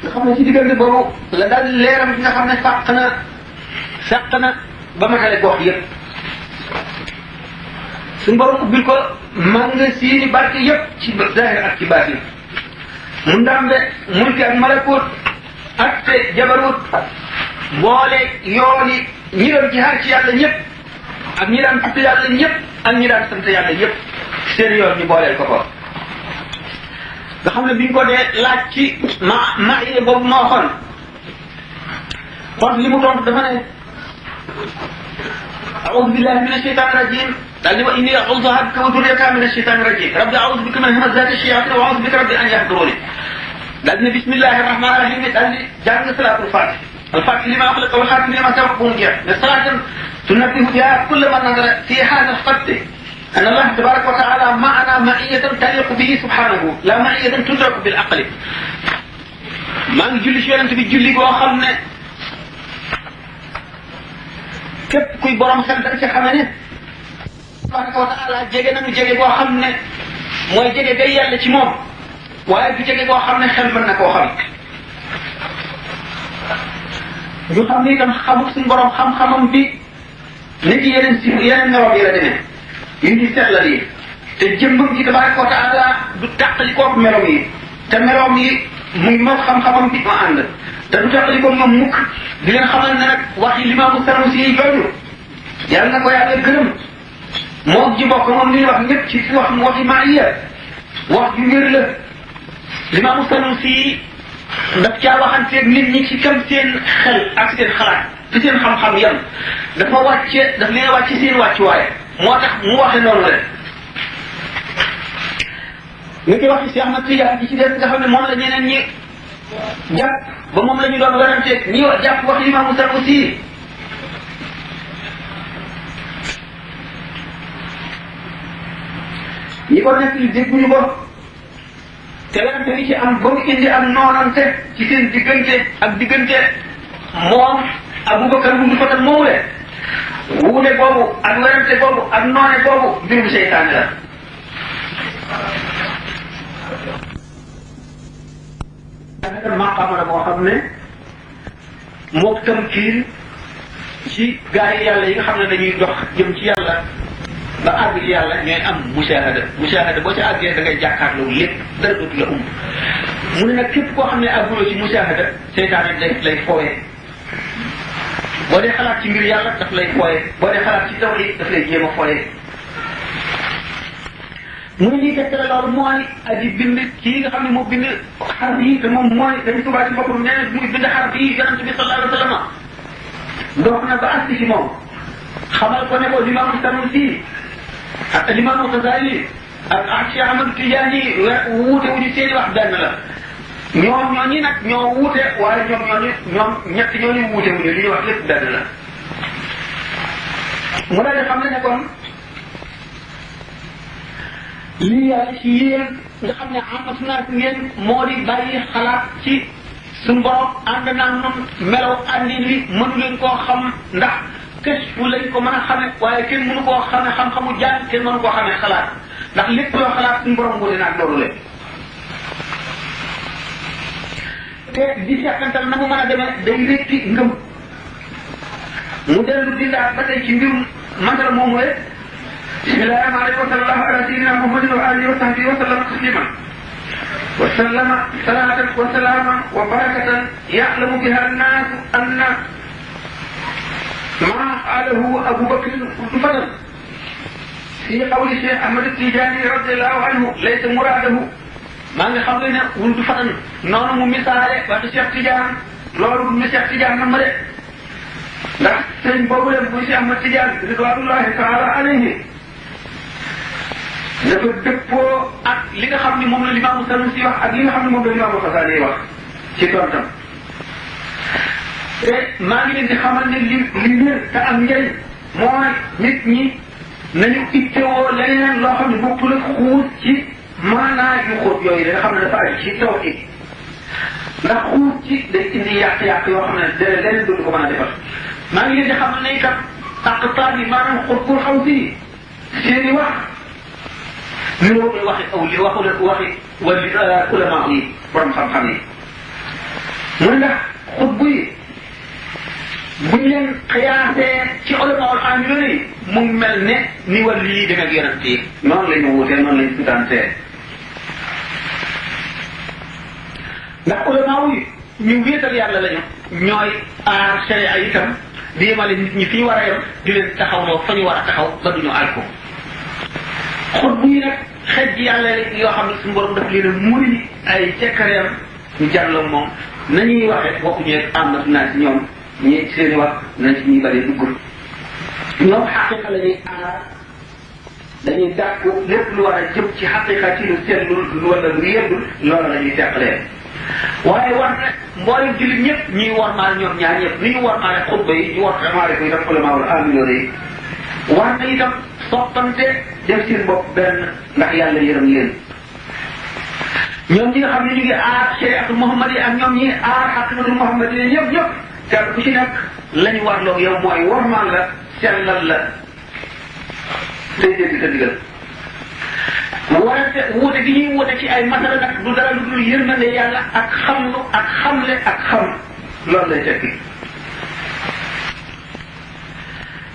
nga xam ne ci diggante boobu la daal leeram bi nga xam ne fàq na ba matale gox yëpp suñu borom ubbil ko manga siini barke yëpp ci zahir ak ci baatin mu ndambe mulki ak malakut ak te jabarut boole yooni ñi doon jihaar ci yàlla ñëpp ak ñi daan tudd yàlla ñëpp ak ñi daan sant yàlla ñëpp seen yoon ñu booleel ko ko nga xam ne bi ñu ko dee laaj ci ma yee boobu ma waxoon kon li mu tontu dafa ne أعوذ بالله من الشيطان الرجيم قال وإني أعوذها بك وذريتها من الشيطان الرجيم ربي أعوذ بك من همزات الشياطين وأعوذ بك ربي أن يحضروني قال بسم الله الرحمن الرحيم قال لي جعلنا صلاة الفاتح لما أخلق والخاتم لما سبق ونجح الصلاة تنبه بها كل من نظر في هذا الخط أن الله تبارك وتعالى معنا معية تليق به سبحانه لا معية تدرك بالعقل ما نجلي شيئا أنت بتجلي وخلنا képp kuy borom xel da nga ci xame ne tabaraka wa taala jege nañu jege boo xam ne mooy jege day yàlla ci moom waaye du jege boo xam ne xel mën na koo xam ñu xam ne itam xamul suñu borom xam-xamam bi ne ci yeneen meloom yi la demee yi di seetlal yi te jëmbam ci tabaraka wa taala du tàqali kook meloom yi te meloom yi muy moo xam-xamam bi ma ànd te du tax li ko ñoom mukk di leen xamal ne nag wax yi Limaamu Sanusi yi jooju yàlla na ko yàlla gërëm moom ji bokk moom li ñu wax ñëpp ci wax waxi maaya wax ju wér la Limaamu Sanusi daf caa waxanteeg nit ñi ci kam seen xel ak seen xalaat ci seen xam-xam yam daf leen wàcce seen wàccuwaay moo tax mu waxe noonu la nga koy wax ci Cheikh Ahmad Tidiane ci des nga xam ne moom la ñeneen ñi jàpp ba moom la ñu doon weranteeg ñi jàpp wax Limaamu Sanusi ñi ko nekk li dégguñu ko te werante gi ci am ba mu indi am noonante ci seen diggante ak diggante moom Abubakar bu Fatal moomu le wuute boobu ak werante boobu ak noone boobu mbirum seytaane la maqaama la moo xam ne moo tamkiin ci gaa yi yàlla yi nga xam ne dañuy dox jëm ci yàlla ba àgg ci yàlla ñooy am mushahada boo ca àggee da ngay jàkkaarloo lépp dara dootu la mu ne nag képp koo xam ne àgguloo ci mushahada seytaane lay fooyee boo dee xalaat ci mbir yàlla daf lay fooyee boo dee xalaat ci tawhid daf lay jéem a fooyee mu ne lii tegtale loolu mooy aji bind kii nga xam ne moo bind xaraf yi te moom mooy dañu tubaab ci boppam nee na muy bind xaraf yi yonent bi sallallahu alayhi wa sallam dox na ba agsi ci moom xamal ko ne ko Limaamu Sanusi ak Limaamu Xasaali ak Cheikh Ahmad Tidiane wuute wuñu seeni wax benn la ñoom ñooñu nag ñoo wuute waaye ñoom ñett ñooñu wuute wuñu li ñuy wax lépp benn la mu daal di xam ne kon lii yàlla ci yéen nga xam ne amas naa ngeen moo di bàyyi xalaat ci suñu borom ànd naa noonu melaw àndin wi mënu leen koo xam ndax kashfu lañ ko mën a xame waaye kenn mënu koo xame xam-xamu jaan kenn mënu koo xamee xalaat ndax lépp loo xalaat suñu borom wuute naag loolu leen te di seqantal na mu mën a demee day rékki ngëm mu dellu dindaat ba tey ci mbirum mantala moomu rek bismillahi rahmani rahim wa sallallahu ala sayyidina muhammadin wa alihi wa sahbihi wa sallama tasliman wa sallama salatan wa salaman wa barakatan ya'lamu biha an-nas anna ma qalahu Abu Bakr Fadal fi qawli Cheikh Ahmad Tidiane radiyallahu anhu laysa muradahu maa ngi xam ne wuldu Fadal noonu mu misaale waxi Cheikh Tidiane loolu mu Cheikh Tidiane na ma de ndax sëñ boobu leen muy Cheikh Ahmad Tidiane ridwanullahi taala alayhi dafa dëppoo ak li nga xam ne moom la Limaamu Sanusi wax ak li nga xam ne moom la Limaamu Xasaali wax ci tontam te maa ngi leen di xamal ne li wér te am njëriñ mooy nit ñi nañu ittewoo leneen loo xam ne bokkul ak xuus ci maanaa yu xóot yooyu da nga xam ne dafa aju ci tawhid ndax xuus ci day indi yàq-yàq yoo xam ne dara leneen dootu ko mën a defal maa ngi leen di xamal ne itam aqtaar yi maanaam xutbul xaw si seeni wax li woo koy waxi aw li waxi wala ulama yi borom xam-xam yi mu ne ndax xutbu yi bu ñu leen xiyaasee ci ulamaul amiluna yi mu mel ne ni wàllu yi demee ak yonent yi noonu la ñu wutee noonu la ñu sutantee ndax ulama yi ñu wéetal yàlla lañu ñooy aar sharia itam di yemale nit ñi fi ñu war a yem di leen taxawloo fa ñu war a taxaw ba duñu àl ko xutbu yi nag xej ji yàlla yoo xam ne suñu borom daf leen a muri ay cekkareem ñu jàlloo moom nañuy waxee waxuñu rek amat naa si ñoom ñi seeni wax nañ ci ñuy bari duggul ñoom xaqiqa la ñuy aar dañuy dàkku lépp lu war a jëm ci xaqiqa ci lu seetlu wala lu yeggul loola la ñuy teqalee waaye war na mboolem jullit ñëpp ñuy warmaal ñoom ñaar ñëpp ni ñu warmaale xutba yi ñu warmaale ko itam ulamaul amiluna yi war na itam soppante def seen bopp benn ndax yàlla yërëm leen ñoom ñi nga xam ne ñu ngi aar shariatul muhammad yi ak ñoom ñi aar xaqiqatul muhammad yi ñëpp ñëpp kenn ku ci nekk lañu warloog yow mooy warmaal la sellal la tey dégg sa digal warante wuute gi ñuy wuute ci ay masala nag du dara lu dul yërmande yàlla ak xamlu ak xamle ak xam loolu lay tekki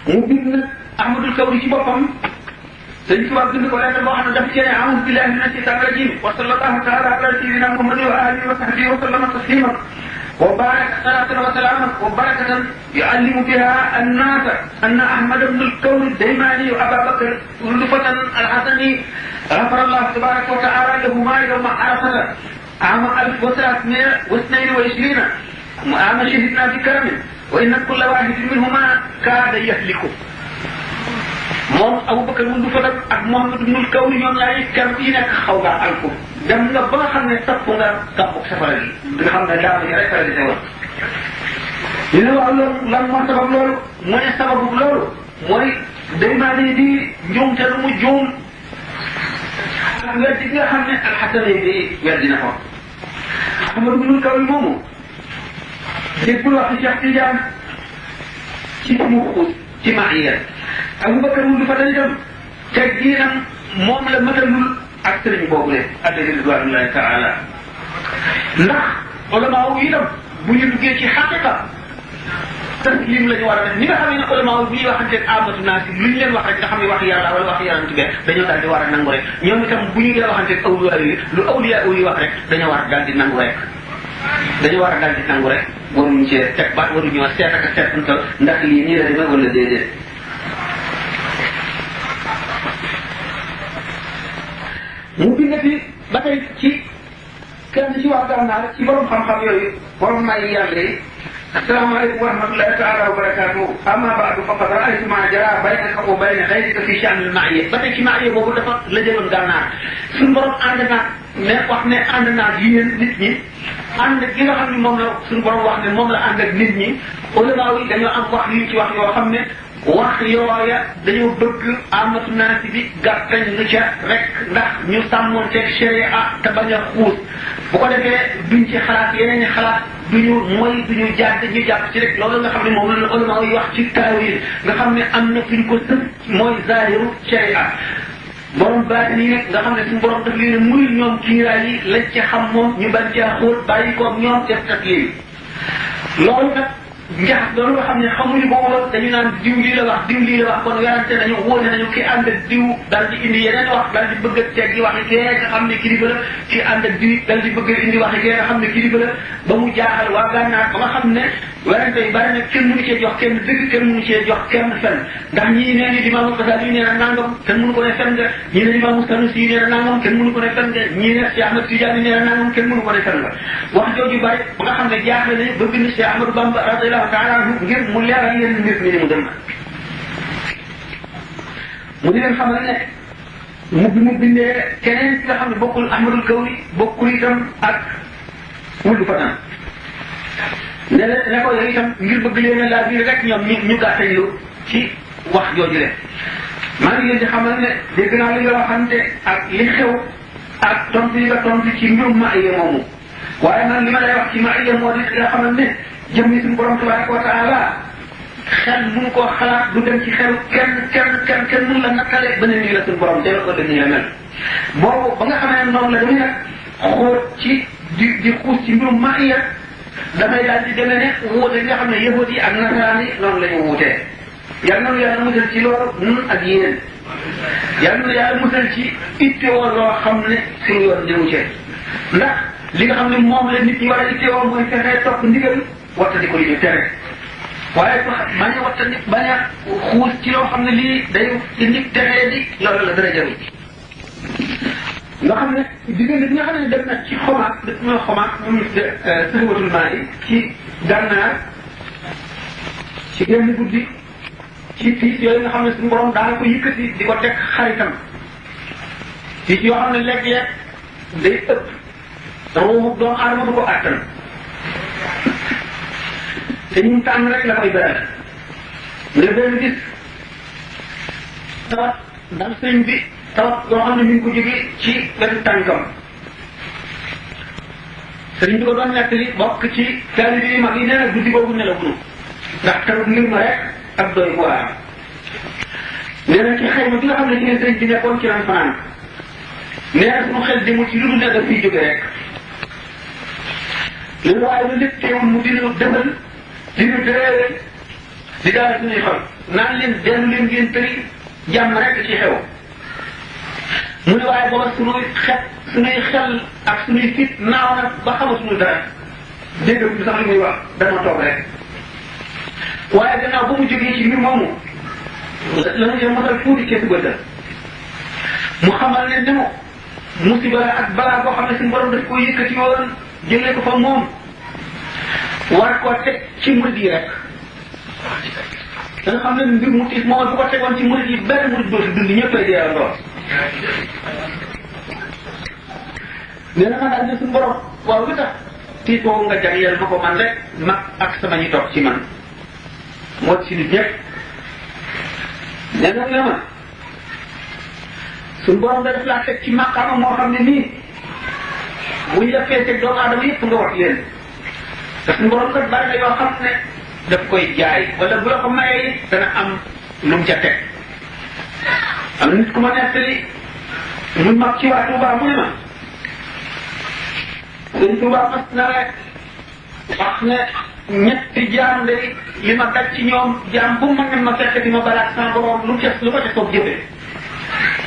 mu bind nag Ahmadul Kawri ci boppam sëñ Tuubaa bind ko lettre boo xam ne dafa cee a'uuzu billahi mina shaytaani rajiim wa sallallahu taala ala sayyidina Muhammadin wa alihi wa sahbihi wa sallama tasliman wa baraka salatan wa salaman wa barakatan yu'allimu biha an-naasa anna Ahmad ibn al-Kawn ad-Daymani wa Aba Bakr ulfatan al-Hasani غفر الله تبارك وتعالى لهما يوم عرفة عام 1322 عام شهدنا بكرم وإن كل واحد منهما كاد يهلك moom Abubakar mu du fa dem ak Muhammad ibnul Kawn ñoom ñaari kenn ku ci nekk xaw ngaa alko dem nga ba nga xam ne topp nga topp safara gi nga xam ne daaw yi rek la di woon ñu ne waaw loolu lan moo sabab loolu mu ne sababu loolu mooy Daymaani di njuumte lu mu juum ak weddi nga xam ne alxasane bi weddi na ko Ahmad ibnul Kawn moomu déggul wax Cheikh Tidiane ci mu xuus ci maaya Abubakar mu du fa dañ dem tegginam moom la matalul ak sëriñ boobu leen alayhi ridwanullahi taala ndax ulama yi itam bu ñu duggee ci xaqiqa taslim la ñu war a def ni nga xam ne ulama bu ñuy waxanteeg amatu naa si lu ñu leen wax rek nga xam ne wax yàlla wala wax yonent bi dañoo daal di war a nangu rek ñoom itam bu ñu gën a waxanteeg awliya yi lu awliya yi wax rek dañoo war a daal di nangu rek dañoo war a daal di nangu rek waruñu cee teg baat waruñoo seet ak seetantal ndax lii nii la demee wala déedéet mu bind fi ba tey ci kenn ci waa Gànnaar ci borom xam-xam yooyu borom may yàlla yi asalaamaaleykum wa rahmatullahi taala wa barakaatu amma baadu faqad raaytu ma jara baynaka wa bayna gayrika fi shan al ma'iya ba tey ci ma'iya boobu dafa la jëloon Gànnaar suñu borom ànd naag ne wax ne ànd naag yéen nit ñi ànd gi nga xam ne moom la suñu borom wax ne moom la ànd ak nit ñi ulama yi dañoo am wax yu ci wax yoo xam ne wax yooya dañoo bëgg amatu naa si bi gàttañ lu ca rek ndax ñu sàmmoonteeg sharia te bañ a xuus bu ko defee duñ ci xalaat yeneen i xalaat duñu mooy duñu jàdd ñu jàpp ci rek loolu nga xam ne moom la ulama yi wax ci taawil nga xam ne am na fuñ ko sëf mooy zahiru sharia borom baatin yi nag nga xam ne suñu borom daf leen muy ñoom kiiraay yi lañ ci xam moom ñu bañ caa xóot bàyyi koog ñoom def taklif loolu nag njax loolu nga xam ne xamuñu ko woon dañu naan diw lii la wax diw lii la wax kon werante nañu wóote nañu ki ànd ak diw dal di indi yeneen wax dal di bëgg a teggi waxi kee nga xam ne kilifa la ki ànd ak diw dal di bëgg a indi waxi kee nga xam ne kilifa la ba mu jaaxal waa Gànnaar ba nga xam ne werante yu bari nag kenn mënu cee jox kenn dëgg kenn mënu cee jox kenn fen ndax ñii nee ni Imaamu Xasaali yi nee na nangam kenn mënu ko ne fen nga ñii ne Imaamu Sanusi yi nee na nangam kenn mënu ko ne fen nga ñii ne Cheikh Ahmad Tidiane nee na nangam kenn mënu ko ne fen nga wax jooju bari ba nga xam ne jaaxle nañu ba bind Cheikh Ahmadou Bamba radiyallahu taala anhu ngir mu leeral leen mbir mi ni mu dem mu di leen xamal ne mu bindee keneen ki nga xam ne bokkul Ahmadul Kawni bokkul itam ak wuldu fatan ne ko yow itam ngir bëgg leen a laa biir rek ñoom ñu gàttañ lu ci wax jooju leen maa ngi leen di xamal ne dégg naa li nga waxante ak li xew ak tontu yi nga tontu ci mbirum Ma'iya moomu waaye man li ma lay wax ci Ma'iya moo di nga xamal ne jëmmi suñu borom tabaraka wa taala xel mënu koo xalaat du dem ci xel kenn mënu la nattale ba ne nii la suñu borom te ko nii la mel boobu ba nga xamee ne noonu la dañuy nag xool ci di xuus ci mbirum Ma'iya damay daal di demee ne wuute nga xam ne yahudi yi ak nasaraan yi noonu la ñu wuutee yal na nu yàlla musal ci loolu nun ak yéen yal na nu yàlla musal ci ittewoo loo xam ne suñu yoon ñëwu ci ndax li nga xam ne moom la nit ñi war a ittewoo mooy fexee topp ndigal wattandi ko li ñu tere waaye bañ a wattandi bañ a xuus ci loo xam ne lii day indi texee di loolu la dara jaru nga xam ne diggante bi nga xam ne dem na ci xomaat dëkk ñoo xomaat moom sëxwatul maa yi ci Gànnaar ci genn guddi ci tiis yooyu nga xam ne suñu borom daana ko yëkkati di ko teg xaritam tiis yoo xam ne léeg-léeg day ëpp ruuxu doomu aadama du ko àttan te ñu tànn rek la koy beral nga benn gis tawat dal sëñ bi tawat yoo xam ne mi ngi ko jógee ci wetu tànkam sëriñ bi ko doon nettali bokk ci taalibe yi mag yi nee na guddi boobu nelawuñu ndax tawat ngir ma rek ak doy bu waar nee na ci xayma bi nga xam ne ci ngeen sëriñ bi nekkoon ci lan fanaan nee na suñu xel demul ci lu dul ne daf fiy jóge rek loolu waaye lu lépp teewul mu dina defal dina dëree di daal suñuy xol naan leen dellu leen ngeen tëri jàmm rek ci xew mu ne waaye booba suñuy xel ak suñuy fit naaw na ba xamatuñu dara dégg nga sax li muy wax dama toog rek waaye gannaaw ba mu jógee ci mbir moomu la mu jëm mosal tuuti keesu bëtal mu xamal ne demu musiba la ak balaa boo xam ne suñu borom daf ko yëkkati woon jëlee ko fa moom war koo teg ci murid yi rek da nga xam ne mbir mu tiis moom bu ko tegoon ci murid yi benn murid dootu dund ñëppay dee ndoor nee na man daal ne suñu borom waaw lu tax tiis boobu nga jagleel ma ko man rek mag ak sama ñi toog ci man moo ci nit ñëpp nee na ne ma suñu borom da def laa teg ci maqaama moo xam ne nii buñ la feesee doomu aadama yëpp nga wax leen te suñu borom kat bari na yoo xam ne daf koy jaay wala bu la ko mayee dana am lu mu ca teg am nit ku ma nettali mu mag ci waa Touba mu ne ma sëñ Touba mas na rek wax ne ñetti jaam de li ma daj ci ñoom jaam bu ma ne ma fekk di ma balaat sama borom lu ko ca soog jëfee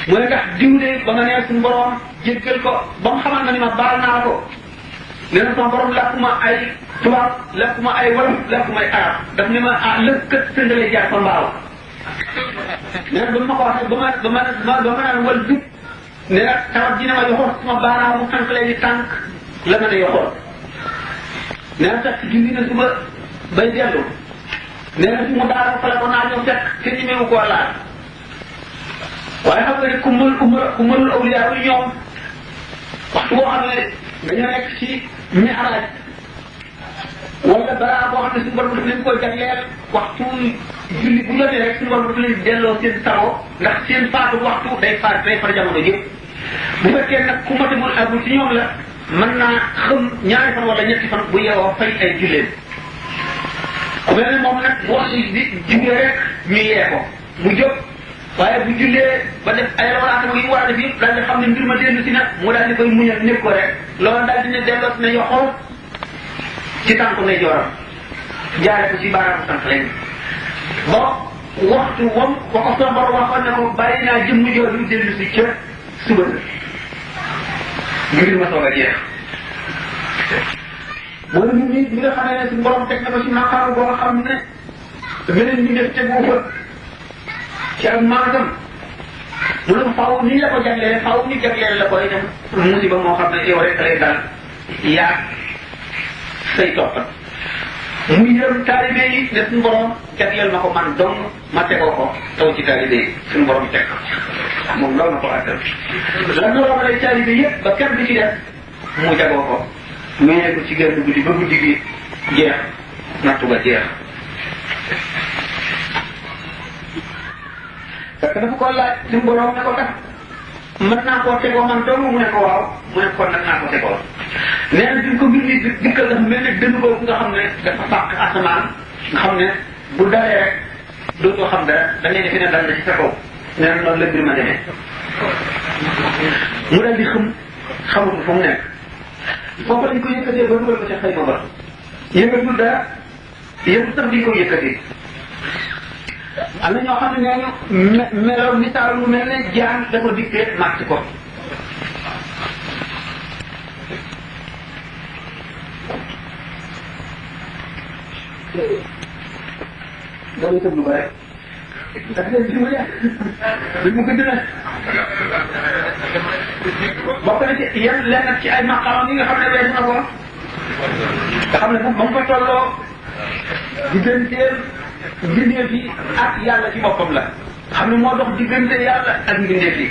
mu ne ndax diw de ba nga nee suñu borom jéggal ko ba mu xamal ma ni ma baal naa ko nee na sama borom lakkuma ay tubaab lakkuma ay wolof lakkuma ay arab daf ne ma ah lëkkat sëngalee jaar fa mbaaw nee na ba ma ko waxee ba ma naan wal dug ne na tawat ji ne ma yoxoon sama baaraamu tànk lay di tànk la ma ne yoxoon nee na sax julli na suba bay dellu nee na fi mu daara fa la ko naa ñëw fekk kenn ñemewu koo laal waaye xam nga ne ku mënul awliyaa yi ñoom waxtu boo xam ne dañoo nekk ci mi'raaj wala balaa boo xam ne suñu borom daf leen koy jagleel waxtu julli bu jotee rek suñu borom daf leen delloo seen tawo ndax seen faatu waxtu day far jamono yëpp bu fekkee nag ku matamul agul ci ñoom la mën naa xam ñaari fan wala ñetti fan bu yeewoo fay ay julleen ku mel ne moom nag bu waxtu di jugee rek ñu yee ko mu jóg waaye bu jullee ba def ay rawalaatama yi mu war a def yëpp daal di xam ne mbir ma dellu si nag mu daal di koy muñal nekk ko rek loolu daal di ne delloo si ne yoxool ci tànku ne jooram jaare ko ci baaraamu tànk lañ ba waxtu wam wa ko sama borom waxoon ne ko bàyyi naa jëmm jooju dellu si ca suba mbir ma soog a jeex moo ne nit ñi nga xam ne suñu borom teg na ko ci maqaam boo xam ne beneen ñu def tegu fa ci ak maanaam mu ne faaw ni la ko jagleel faaw ni jagleel la koy dem musiba moo xam ne yow rek lay dal yaa say toppat mu yërëm taalibe yi ne suñu borom jagleel ma ko man dong ma tegoo ko taw ci taalibe yi suñu borom teg moom loolu na ko àttal lan la wax lay taalibe yëpp ba kenn du ci def mu jagoo ko mais ko ci genn guddi ba guddi gi jeex nattu ba jeex parce que dafa ko laaj suñu borom ne ko tax mën naa koo tegoo man dong mu ne ko waaw mu ne kon nag naa ko tegoo nee na duñ ko mbir mi dikkal dafa mel ne dënn boobu nga xam ne dafa fàq asamaan nga xam ne bu dalee rek dootoo xam dara da ngay defe ne dal na ci sa kaw nee na noonu la mbir ma demee mu dal di xamatu fu mu nekk foofu lañ ko yëkkatee ba dugal ko ca xëy ba yëngatul dara yëngu sax diñ ko yëkkatee am na ñoo xam ne nee ñu meloo misaal mu mel ne jaan da ko dikkee màtt ko loolu itam lu bare ndax leen si mu ne dañ mu gëdd na bokk na ci yan lenn ci ay maqaamam yi nga xam ne weesu na ko nga xam ne sax ba mu fa tolloo digganteem mbindeef yi ak yàlla ci boppam la xam ne moo dox diggante yàlla ak mbindeef yi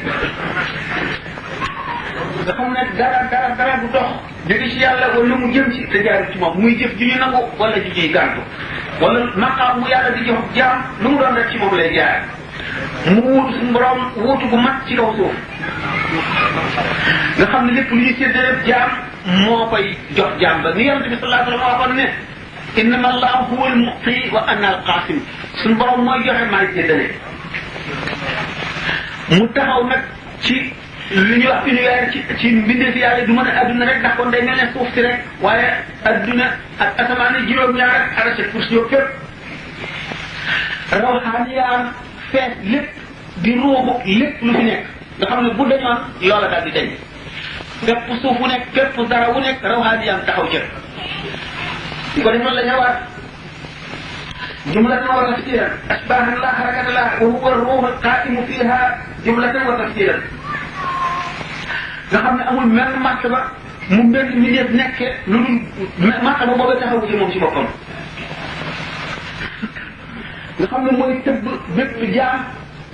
nga xam ne dara du dox jóge ci yàlla wala mu jëm ci te jaaru ci moom muy jëf ju ñu nangu wala ju ñuy gàntu wala maqaam mu yàlla di jox jaam lu mu doon rek ci moom lay jaar mu wuutu suñu borom wuutu bu mat ci kaw suuf nga xam ne lépp lu ñuy séddale jaam moo koy jox jaam ba ni yonent bi sallallahu alayhi wa sallam waxoon ne innama allahu huwa al-mu'ti wa ana al-qasim suñu borom mooy joxe maay séddale mu taxaw nag ci lu ñuy wax univers ci mbindeef yàlla du mën a adduna rek ndax kon day mel ne suuf si rek waaye adduna ak asamaan yi juróom-ñaar ak arrêté pour si yow fépp rawxaaniyaam fees lépp di ruubu lépp lu fi nekk nga xam ne bu dañoon loola daal di dañ fépp suuf wu nekk fépp dara wu nekk rawxaaniyam taxaw ca di ko defoon la ñëwaat jumlatan wa tafsiran asbahan la harakata laha wa huwa ruuhu alqaimu fiha jumlatan wa tafsiran nga xam ne amul menn martaba mu benn milieu nekke lu dul martaba booba taxawu ci moom ci boppam nga xam ne mooy tëbb bépp jaam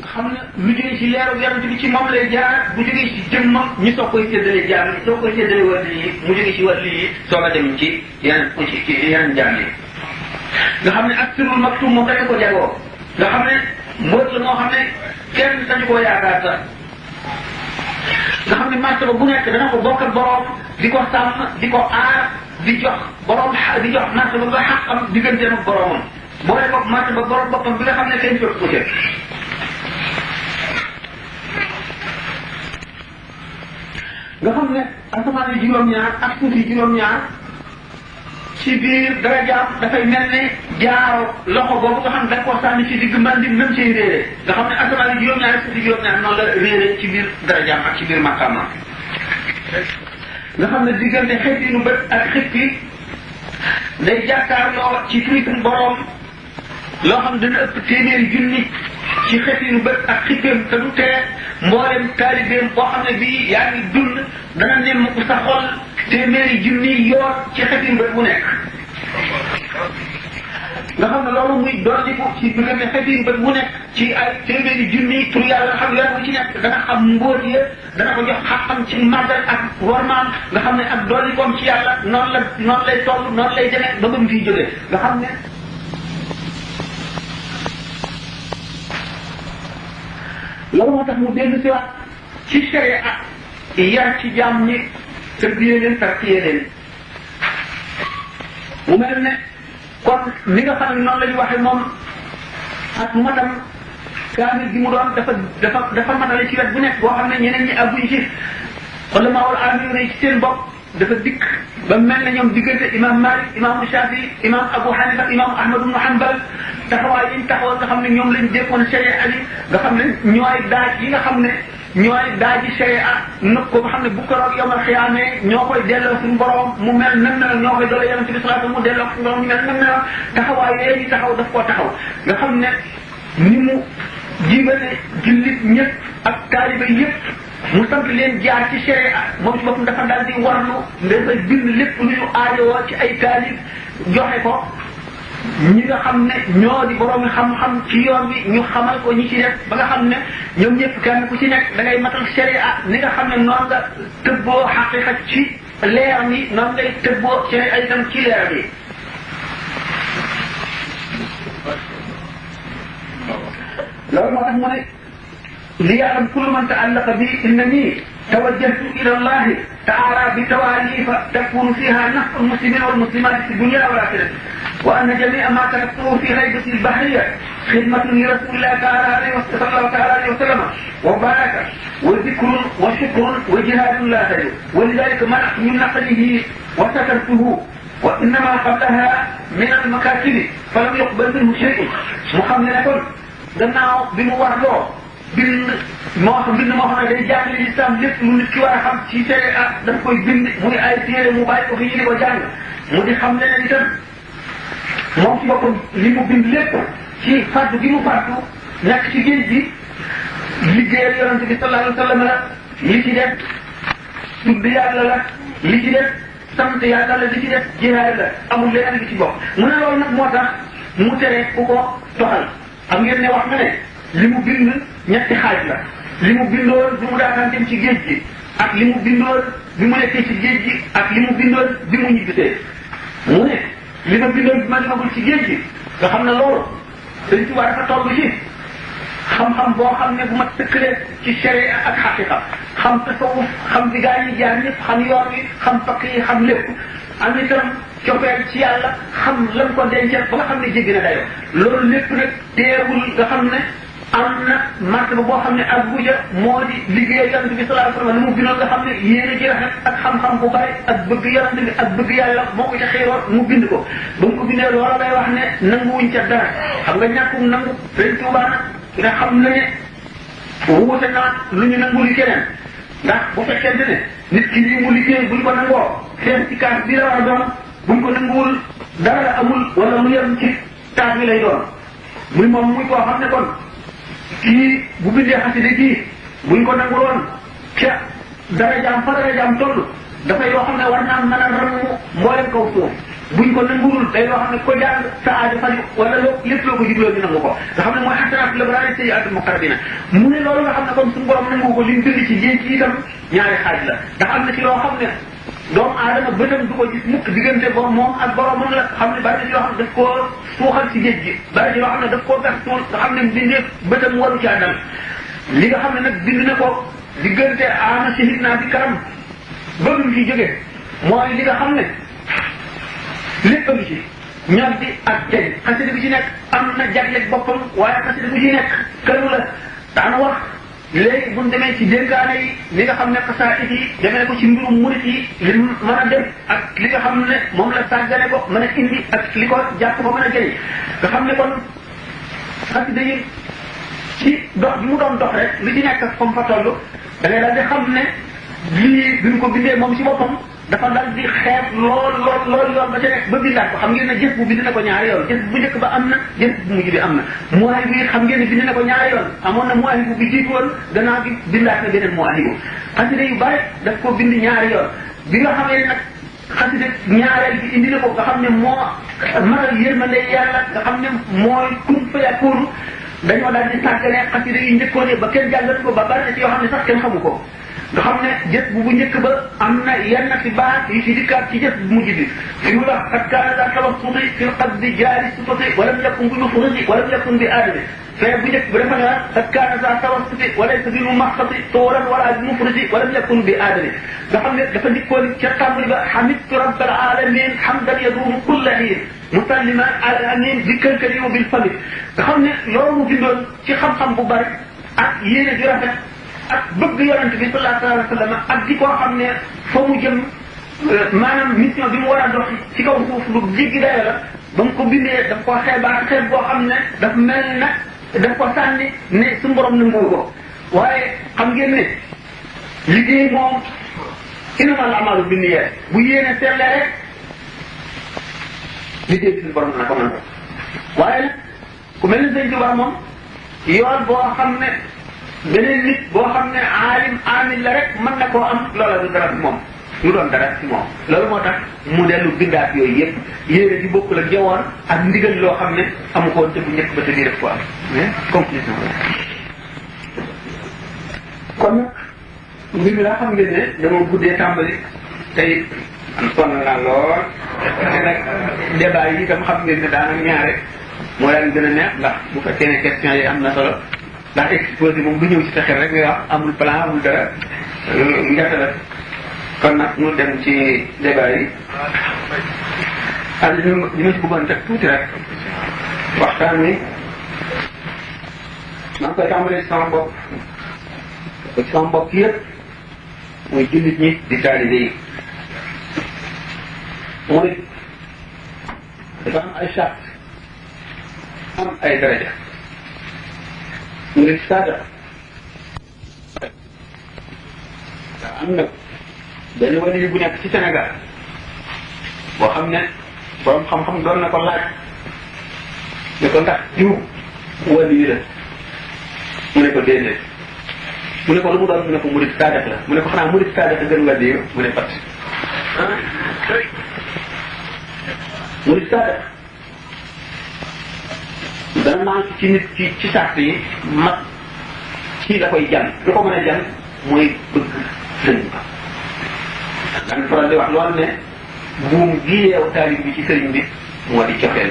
nga xam ne lu jógee ci leeru yonent bi ci moom lay jaar bu jógee ci jëmmam ñi soo koy séddale jaam yi soo koy séddale wàllu yi mu jógee ci wàllu yi soo ko dem ci yeneen jaam yi nga xam ne ak sirul maktum moom rek ko jagoo nga xam ne mbóot la moo xam ne kenn sañu koo yaakaar sax nga xam ne martaba bu nekk dana ko bokk ak borom di ko sàmm di ko aar di jox borom di jox martaba ba xaqam digganteem ak boromam boole ko martaba borom boppam bi nga xam ne kenn fekk ko ca nga xam ne asamaan yi juróom-ñaar ak suuf yi juróom-ñaar ci biir dara jaam dafay mel ne jaaro loxo boobu nga xam ne da nga koo sànni ci digg mandi même ciy réere nga xam ne asamaan yi juróom-ñaar ak suuf yi juróom-ñaar noonu la réere ci biir dara jaam ak ci biir maqaama nga xam ne diggante xet yi nu bët ak xit yi day jàkkaarloo ci tuuti borom loo xam ne dana ëpp téeméeri junni ci xet yi nu bët ak xitteem te du tee mboolem taalibeem boo xam ne bii yaa ngi dund dana nemm ku sa xol téeméeri junni yoon ci xet yi nu bët bu nekk nga xam ne loolu muy dolliku ci diggante xet yi nu bët bu nekk ci ay téeméeri junni tur yàlla nga xam ne bu ci nekk dana xam mbóot ya dana ko jox xam-xam ci màggal ak warmaam nga xam ne ak dollikoom ci yàlla noonu lay toll noonu lay demee ba mu fiy jógee nga xam ne loolu moo tax mu dellu si waat ci sharia yar ci jaam ñi tërbiyee leen tartiyee leen mu mel ne kon ni nga xam ne noonu la ñu waxee moom ak matam kaamil gi mu doon dafa matale ci wet bu nekk boo xam ne ñeneen ñi àgguñ ci ulamaawul aamiruuna yi ci seen bopp dafa dikk ba mel ne ñoom diggante imam Malik imam Shafi imam Abu Hanifa imam Ahmad ibn Hanbal taxawaay yi ñu taxawal nga xam ne ñoom lañ dékkoon sharia yi nga xam ne ñooy daaj yi nga xam ne ñooy daaji sharia nëpp ko nga xam ne bu keroog yawmal xiyaamee ñoo koy delloo suñu borom mu mel nan na ñoo koy doole yonent bi salaatu mu delloo suñu borom mu mel nan na taxawaay yooyu ñu taxaw daf koo taxaw nga xam ne ni mu jibale jullit ñëpp ak taaliba yëpp mu sant leen jaar ci sharia moom ci boppam dafa daal di warlu dafay bind lépp lu ñu aajowoo ci ay taalib joxe ko ñi nga xam ne ñoo di borom xam-xam ci yoon bi ñu xamal ko ñi ci def ba nga xam ne ñoom ñëpp kenn ku ci nekk da ngay matal sharia ni nga xam ne noonu nga tëbboo xaqiqa ci leer mi noonu ngay tëbboo sharia itam ci leer bi loolu moo tax mu ne li ya'lam kullu man ta'allaqa bi innani توجهت إلى الله تعالى بتواليف تكون فيها نفع المسلمين والمسلمات في الدنيا والآخرة وأن جميع ما كتبته في غيبة البحرية خدمة لرسول الله تعالى صلى الله عليه وسلم وبركة وذكر وشكر وجهاد لا تجد ولذلك منعت من نقله وسترته وإنما قبلها من المكاتب فلم يقبل منه شيء محملة gannaaw bi mu warloo bind moo xam ne day jàngale lislaam lépp lu nit ki war a xam ci sharia daf koy bind muy ay téere mu bàyyi ko fi ñu di ko jàng mu di xam ne itam moom ci boppam li mu bind lépp ci fàddu gi mu fàddu nekk ci géej gi liggéeyal yonent bi sallallahu alayhi wa sallam la li ci def tudd yàlla la li ci def sant yàlla la li ci def jihaad la amul leneen li ci bokk mu ne loolu nag moo tax mu tere ku ko doxal xam ngeen ne wax na ne li mu bind ñetti xaaj la li mu bindoon bi mu daataan dem ci géej gi ak li mu bindoon bi mu nekkee ci géej gi ak li mu bindoon bi mu ñibbisee mu ne li ma bindoon bi ma demagul ci géej gi nga xam ne loolu Sëriñ Tuubaa dafa toll ci xam-xam boo xam ne bu ma tëkkalee ci sharia ak xaqiqa xam tasawuf xam bi gaa yi jaar ñëpp xam yoon wi xam fakk yi xam lépp am itam cofeel ci yàlla xam lan ko dencal ba nga xam ne jéggi na dayo loolu lépp nag teewul nga xam ne am na martaba boo xam ne ak buja moo di liggéey yonent bi sallallahu alayhi wa sallam li mu bindoon nga xam ne yéene ji rafet ak xam-xam bu bari ak bëgg yonent bi ak bëgg yàlla moo ko ca xiiroon mu bind ko ba mu ko bindee loola lay wax ne nanguwuñ ca dara xam nga ñàkkum nangu Sëriñ Tuubaa nag nga xam na ne wuute naa lu ñu nangu li keneen ndax bu fekkente ne nit ki lii mu liggéey buñ ko nangoo seen ci kaas bi la war a doon buñ ko nanguwul dara la amul wala lu yem ci taas bi lay doon muy moom muy koo xam ne kon kii bu bindee xasida kii buñ ko nanguloon ca darajaam fa darajaam toll dafay loo xam ne war naa mën a ramu mboolem kaw suuf buñ ko nanguwul day loo xam ne ko jàng sa aajo faju wala lépp loo ko jubloo ñu nangu ko nga xam ne mooy xasanaat labraari sayyi'aatul muqarrabiina mu ne loolu nga xam ne comme suñu borom nangu ko li mu bind ci géej gi itam ñaari xaaj la ndax am na ci loo xam ne doomu aadama bëtam du ko gis mukk diggante ba moom ak boromam la xam ne bari na ci loo xam ne daf koo suuxal ci géej gi bari ci loo xam ne daf koo gas suul nga xam ne mbindeef bëtam waru ci àndal li nga xam ne nag bind na ko diggante ana shahid naa bi karam ba mu fi jógee mooy li nga xam ne lépp a ngi ci ñor bi ak jëriñ xasida bi ci nekk am na jagleeg boppam waaye xasida bu ci nekk këru la daana wax léegi bu ñu demee ci dénkaane yi li nga xam ne xasaayid yi demee ko ci mbirum murit yi li mën a dem ak li nga xam ne moom la sàggane ko mën a indi ak li ko jàpp ko mën a jëriñ nga xam ne kon xasida yi ci dox bi mu doon dox rek li ci nekk ak comme fa toll da ngay daal di xam ne lii bi ñu ko bindee moom ci boppam dafa dal di xeeb lool yoon ba ca nekk ba bindaat ko xam ngeen ne jës bu bind na ko ñaari yoon jës bu njëkk ba am na jës bu mujj bi am na muwaahib bi xam ngeen ne bind na ko ñaari yoon amoon na muwaahib bi jiitu woon gannaaw bi bindaat na beneen muwaahib xasida yu bare daf ko bind ñaari yoon bi nga xamee ne nag xasida ñaareel bi indi na ko nga xam ne moo matal yërmande yàlla nga xam ne mooy kun fa yakun dañoo daal di sàggane xasida yi njëkkoon ba kenn jàngat ko ba bari na ci yoo xam ne sax kenn xamu ko nga xam ne jës bu njëkk ba am na yenn ci baat yu ci dikkaat ci jës bu mujj bi li mu wax qad kaana daa tawassuti fil qasdi jaari sutati walam yakun bi mufridi walam yakun bi aadami fee bu njëkk ba dafa ne wax qad kaana daa tawassuti walaysa bi mumaxxati tooran wala bi mufridi walam yakun bi aadami nga xam ne dafa dikkoon ca tàmbali ba hamidtu rabbal alamin hamdan yaduumu kulla hiin musalliman ala amin bi kënkëri wa bil famit nga xam ne loolu mu bindoon ci xam-xam bu bari ak yéene ju rafet ak bëgg yonent bi sallallahu alayhi wa sallam ak di koo xam ne fa mu jëm maanaam mission bi mu war a dox ci kaw suuf lu jéggi dayo la ba mu ko bindee daf koo xeebaat xeeb boo xam ne daf mel na daf ko sànni ne suñu borom nangu ko waaye xam ngeen ne liggéey moom innamal a'maalu binniyaat bu yéene seetlee rek liggéey bi suñu borom na ko mën ko waaye nag ku mel ne Sëñ Tuubaa moom yoon boo xam ne beneen nit boo xam ne aalim aamil la rek mën na koo am loola du dara ci moom lu doon dara ci moom loolu moo tax mu dellu bindaat yooyu yëpp yéene di bokkul ak jawoon ak ndigal loo xam ne amu ko woon te bu njëkk ba te bii def ko am mais conclusion kon nag mbir mi laa xam ngeen ne dama guddee tàmbali tey sonn naa lool te nag débat yi itam xam ngeen ne daanaka ñaare moo daan gën a neex ndax bu fekkee ne question yi am na solo ndax exposé moom du ñëw ci sa xel rek nga wax amul plan amul dara ngerte la kon nag ñu dem ci débat yi li ma ci bëggoon teg tuuti rek waxtaan wi maa ngi koy tàmbalee ci sama bopp ci sama bopp yëpp mooy jullit ñi di taalibe yi mooy dafa am ay charte am ay daraja murid saada am na benn wali bu nekk ci Sénégal boo xam ne borom xam-xam doon na ko laaj ne ko ndax jiw wali la mu ne ko déedéet mu ne ko lu mu doon mu ne ko murid saada la mu ne ko xanaa murid saada gën wali mu ne pat murid saada dana manqué ci nit ci sart yi mag ci la koy jàng lu ko mën a jàng mooy bëgg sëriñ ba danga faral di wax loolu ne buum gi yeew taalib bi ci sëriñ bi moo di cofeel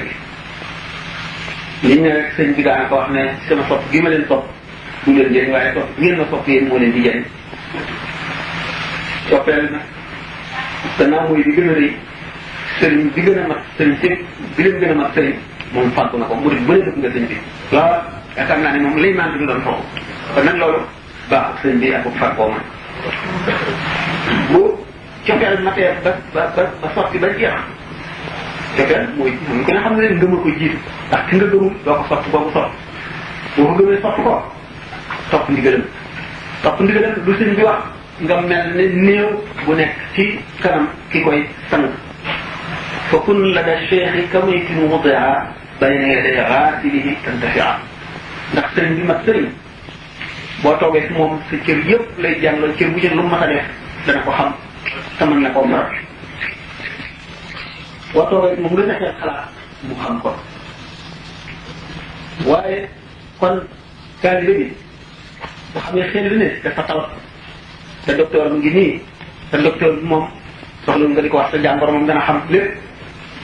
bi liñ ne rek sëriñ bi daana ko wax ne sama sopp gi ma leen sopp du leen jëriñ waaye sopp ngeen ma sopp yéen moo leen di jëriñ cofeel nag gannaaw mooy di gën a rëy sëriñ bi gën a mat sëriñ si bi leen gën a mat sëriñ moom fànku na ko mu di bëri dëkk nga sëñ bi loolu yaakaar naa ne moom lay mante du doon foofu kon nag loolu baaxul sëñ bi ak fànkoo ma bu cofeel matee ba sotti ba jeex cofeel mooy moom gën a xam ne leen ngëma ko jiitu ndax ki nga gëmul doo ko sotti boobu sotti boo ko gëmee sotti ko topp ndigalam lu sëñ bi wax nga mel ne néew bu nekk ci kanam ki koy sang fa kun la da cheikhi ka maytin mudia bayna yaday xaasilihi tantafia ndax sëriñ bi mat sëriñ boo toogee fi moom sa cër yëpp lay jàngal cër bu jën lu mu mas a def dana ko xam te mën na koo faral boo toogee moom nga nekkee xalaat mu xam ko waaye kon taalibe bi boo xam ne xel ne dafa tawat te docteur mu ngi nii te docteur bi moom soxla nga di ko wax sa jàngoro moom dana xam lépp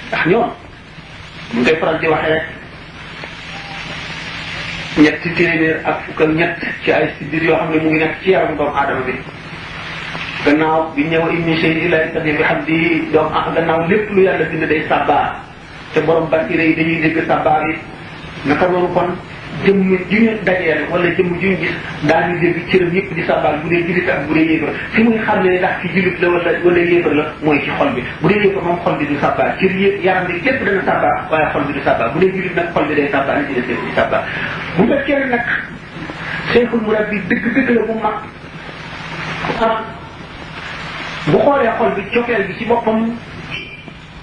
ndax ñoom mu ngay faral di waxee rek ñetti téeméer ak fukk ak ñett ci ay siddir yoo xam ne mu ngi nekk ci yaramu doomu aadama bi gannaaw bi ñëw inni shay illa tadi bi xam di doomu gannaaw lépp lu yàlla bind day sàbbaa te borom bàttire yi dañuy dégg sàbbaa bi naka noonu kon jëmm ju ñu dajeel wala jëmm ju ñu gis daañu dégg cëram yëpp di sàbbaal bu dee jullit ak bu dee yéefar fi muy xam ne ndax ci jullit la wala yéefar la mooy ci xol bi bu dee yéefar moom xol bi du sàbbaal cër yëpp yaram bi lépp dana sàbbaal waaye xol bi du sàbbaal bu dee jullit nag xol bi day sàbbaal ni ci des di sàbbaal bu fekkee nag cheikhul murabbi dëgg-dëgg la bu mag bu xoolee xol bi cofeel bi ci boppam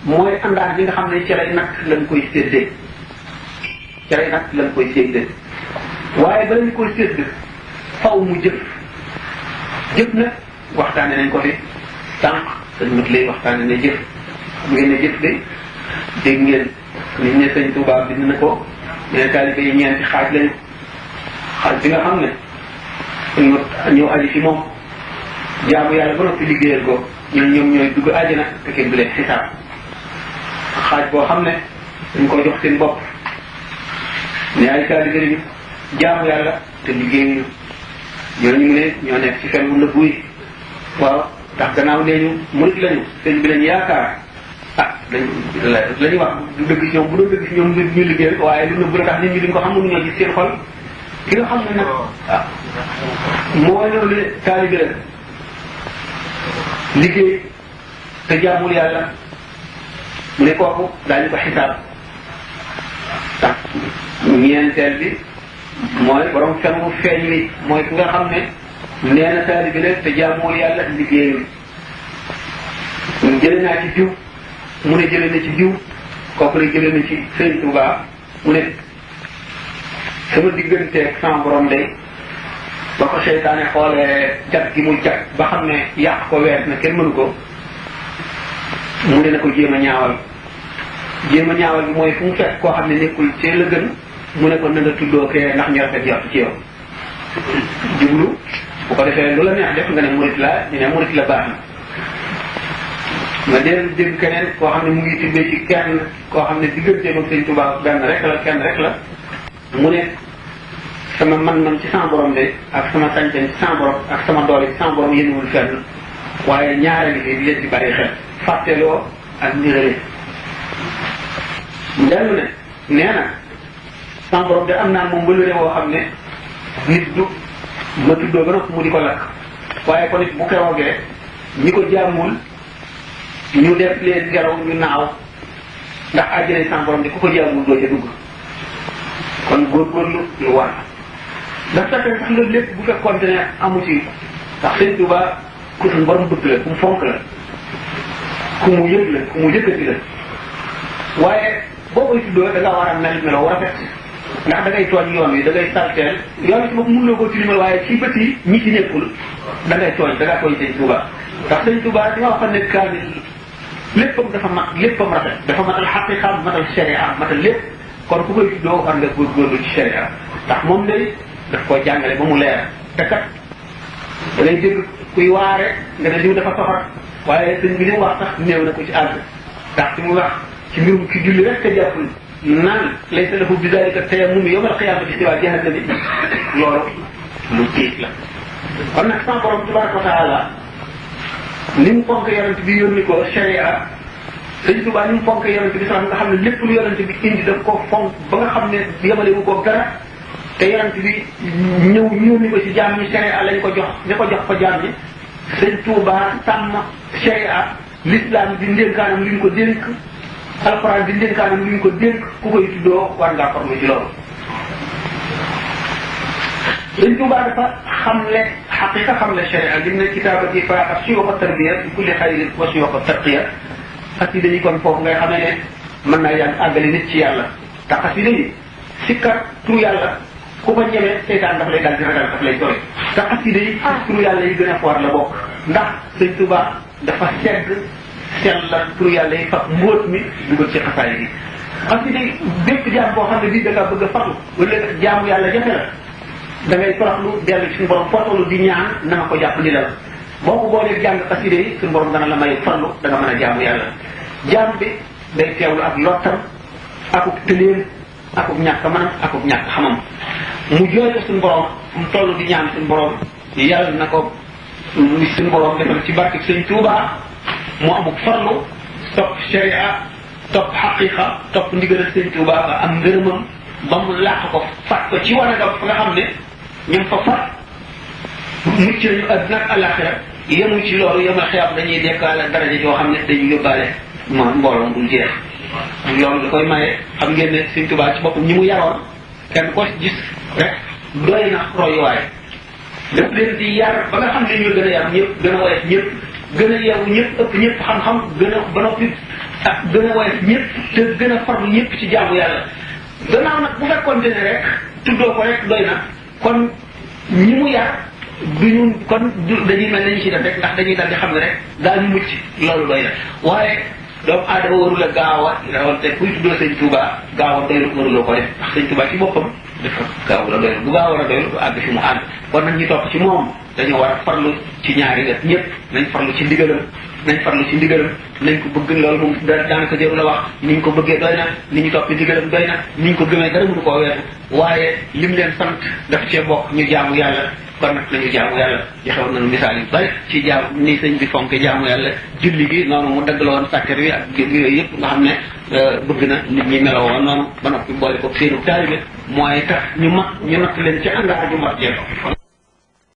mooy àndaan bi nga xam ne ci lay nag lañ koy séddee cere nag lañ koy sédd waaye bala ñu koy sédd faw mu jëf nag waxtaane nañ ko fi sànq dañ mat lay waxtaane ne jëf xam ngeen ne jëf de dégg ngeen nit ne sëñ Tuubaa bind na ko ne taalibe yi ñeenti xaaj lañu xaaj bi nga xam ne ñu ñëw aji fi moom jaamu yàlla ba noppi liggéeyal ko ñoom ñooy dugg àjjana te kenn du leen xisaab xaaj boo xam ne dañ ko jox seen bopp ne ay taalibe lañu jaamu yàlla te liggéeyuñu ñooñu mu ne ñoo nekk ci fen mu nëbbu yi waaw ndax gannaaw nee ñu murit lañu sëñ bi lañu yaakaar la ñuy wax du dëgg ci ñoom bu doon dëgg ci ñoom ñu liggéey waaye lu nëbbu la tax nit ñi duñ ko xam mënuñoo gis seen xol ki nga xam ne nag moo ñëw ne taalibe la liggéey te jaamul yàlla mu ne kooku daañu ko xisaab ndax ñeenteel bi mooy borom fen mu feeñ wi mooy ki nga xam ne nee na taalibe la te jaamul yàlla liggéeyul jële naa ci diw mu ne jële na ci diw kooku ne jële na ci Sëriñ Tuubaa mu ne sama digganteeg sama borom day ba ko seytaane xoolee jag gi mu jag ba xam ne yàq ko wees na kenn mënu ko mu ne na ko jéem a ñaawal bi mooy fu mu fekk koo xam ne nekkul ci la gën mu ne ko na nga tuddoo kee ndax ñu rafet jot ci yow jublu bu ko defee lu la neex def nga ne murit la ñu ne murit la baax na nga dégg keneen koo xam ne mu ngi tibbee ci kenn koo xam ne digganteem ak Sëñ Tuubaa kenn rek la mu ne sama man-man ci sama borom de ak sama sañ-sañ ci sama borom ak sama doole ci sama borom yéenwul fenn waaye ñaare gi di leen di bàyyi xel fàtteloo ak nirale mu dellu ne nee na sama borom de am naa moom wëlëre woo xam ne nit du ma tuddoo ba noppi mu di ko lakk waaye kon it bu keroogee ñi ko jaamul ñu def leen ngelaw ñu naaw ndax àjjana sama borom de ku ko jaamul doo ca dugg kon góorgóorlu lu war ndax fekkee sax loolu lépp bu fekkoonte ne amu ci ndax Sëñ Tuubaa ku suñ borom bëgg la ku mu fonk la ku mu yëg la ku mu yëkkati la waaye boo koy tuddoo da ngaa war a mel meloo war a fekk ndax da ngay tooñ yoon wi da ngay salteel yoon wi ci bopp mënuloo koo tilimal waaye ci bët yi ñi ci nekkul da ngay tooñ da ngaa tooñ Sëñ Tuubaa ndax Sëñ Tuubaa di nga wax ne kaamil léppam dafa mat léppam rafet dafa matal xaqiqa matal sharia matal lépp kon ku koy tuddoo war nga góorgóorlu ci sharia ndax moom day daf koo jàngale ba mu leer te kat da ngay dégg kuy waare nga ne diw dafa soxor waaye sëñ bi li mu wax sax néew na ko ci àgg ndax ci mu wax ci mbirum ci julli rek te jàppul naan laysa lahu bi dalika tayammum yawmal qiyaamati siwaa jahannami loolu lu tiit la kon nag sama borom tabaraka wa taala ni mu fonk yonent bi yónni ko sharia Sëñ Tuubaa ni mu fonk yonent bi sax nga xam ne lépp lu yonent bi indi daf ko fonk ba nga xam ne yemale wu ko dara te yonent bi ñëw yónni ko ci jaam ñi sharia lañ ko jox ne ko jox ko jaam ñi Sëñ Tuubaa sàmm sharia l'islam di ndénkaanam li ñu ko dénk alxuraan di ndénkaanam li ñu ko dénk ku koy tuddoo war ngaa forme ci loolu sëñ Tuubaa dafa xamle xaqiqa xamle sharia lim ne kitaabati fa ak suyuuxa tarbiya bi kulli xayrin wa suyuuxa tarqiya xasida yi kon foofu ngay xamee ne mën naa yàgg àggale nit ci yàlla te xasida yi sikkar turu yàlla ku ko ñemee seytaan daf lay dal di ragal daf lay doy te xasida yi turu yàlla yi gën a foor la bokk ndax sëñ Tuubaa dafa sedd sellal turu yàlla yi fab mbóot mi dugal ci xasaay yi xasida yi bépp jaam boo xam ne bii da ngaa bëgg a fatu wala jaamu yàlla jafe la da ngay toroxlu dellu ci suñu borom fotoolu di ñaan na nga ko jàpp ni la boo ko boolee jàng xasida yi suñu borom dana la may farlu da nga mën a jaamu yàlla jaam bi day teewlu ak lottam akuk tëleen akuk ñàkk manam akuk ñàkk xamam mu jooy ko suñu borom mu toll di ñaan suñu borom yàlla na ko suñu borom defal ci barke sëñ Tuubaa mu amuk farlu topp sharia topp xaqiqa topp ndigal sëñ Tuubaa ba am ngërëmam ba mu làq ko fat ko ci wanagam fa nga xam ne ñoom fa fat mucc nañu àdduna ak àllaaxira yemu ci loolu yemal xiyam dañuy dekkaale daraja joo xam ne dañuy yóbbaale ma mbooloom bul jeex loolu da koy maye xam ngeen ne sëñ Tuubaa ci boppam ñi mu yaroon kenn ko gis rek doy na royuwaay daf leen di yar ba nga xam ne ñu gën a yar ñëpp gën a woyof ñëpp gën a yeewu ñëpp ëpp ñëpp xam-xam gën a ba noppi ak gën a woyof ñëpp te gën a farlu ñëpp ci jaamu yàlla gannaaw nag bu fekkoonte ne rek tuddoo ko rek doy na kon ñi mu yar duñu kon dañuy mel nañu ci def rek ndax dañuy dal di xam ne rek daal ñu mucc loolu doy na waaye doomu aadama warula gaaw a rawante kuy tuddoo sëñ Tuubaa gaaw a doylu waruloo ko def ndax sëñ Tuubaa ci boppam dafa gaaw la doylu bu gaaw war a doylu du àgg fi mu àgg kon nag ñu topp ci moom dañoo war a farlu ci ñaari wet ñëpp nañ farlu ci ndigalam nañ farlu ci ndigalam nañ ko bëgg loolu moom daanaka jëru la wax ni ñu ko bëggee doy na ni ñu topp ndigalam doy na ni ñu ko gëmee dara mënu koo weesu waaye lim leen sant daf cee bokk ñu jaamu yàlla kon nag nañu jaamu yàlla joxewoon nañu misaal yu bari ci jaam ni sëñ bi fonk jaamu yàlla julli gi noonu mu dagg la woon sàkkar wi ak yooyu yëpp nga xam ne bëgg na nit ñi meloo noonu ba noppi boole ko seenu taalibe mooy tax ñu mat ñu natt leen ci angaar ju mat jeex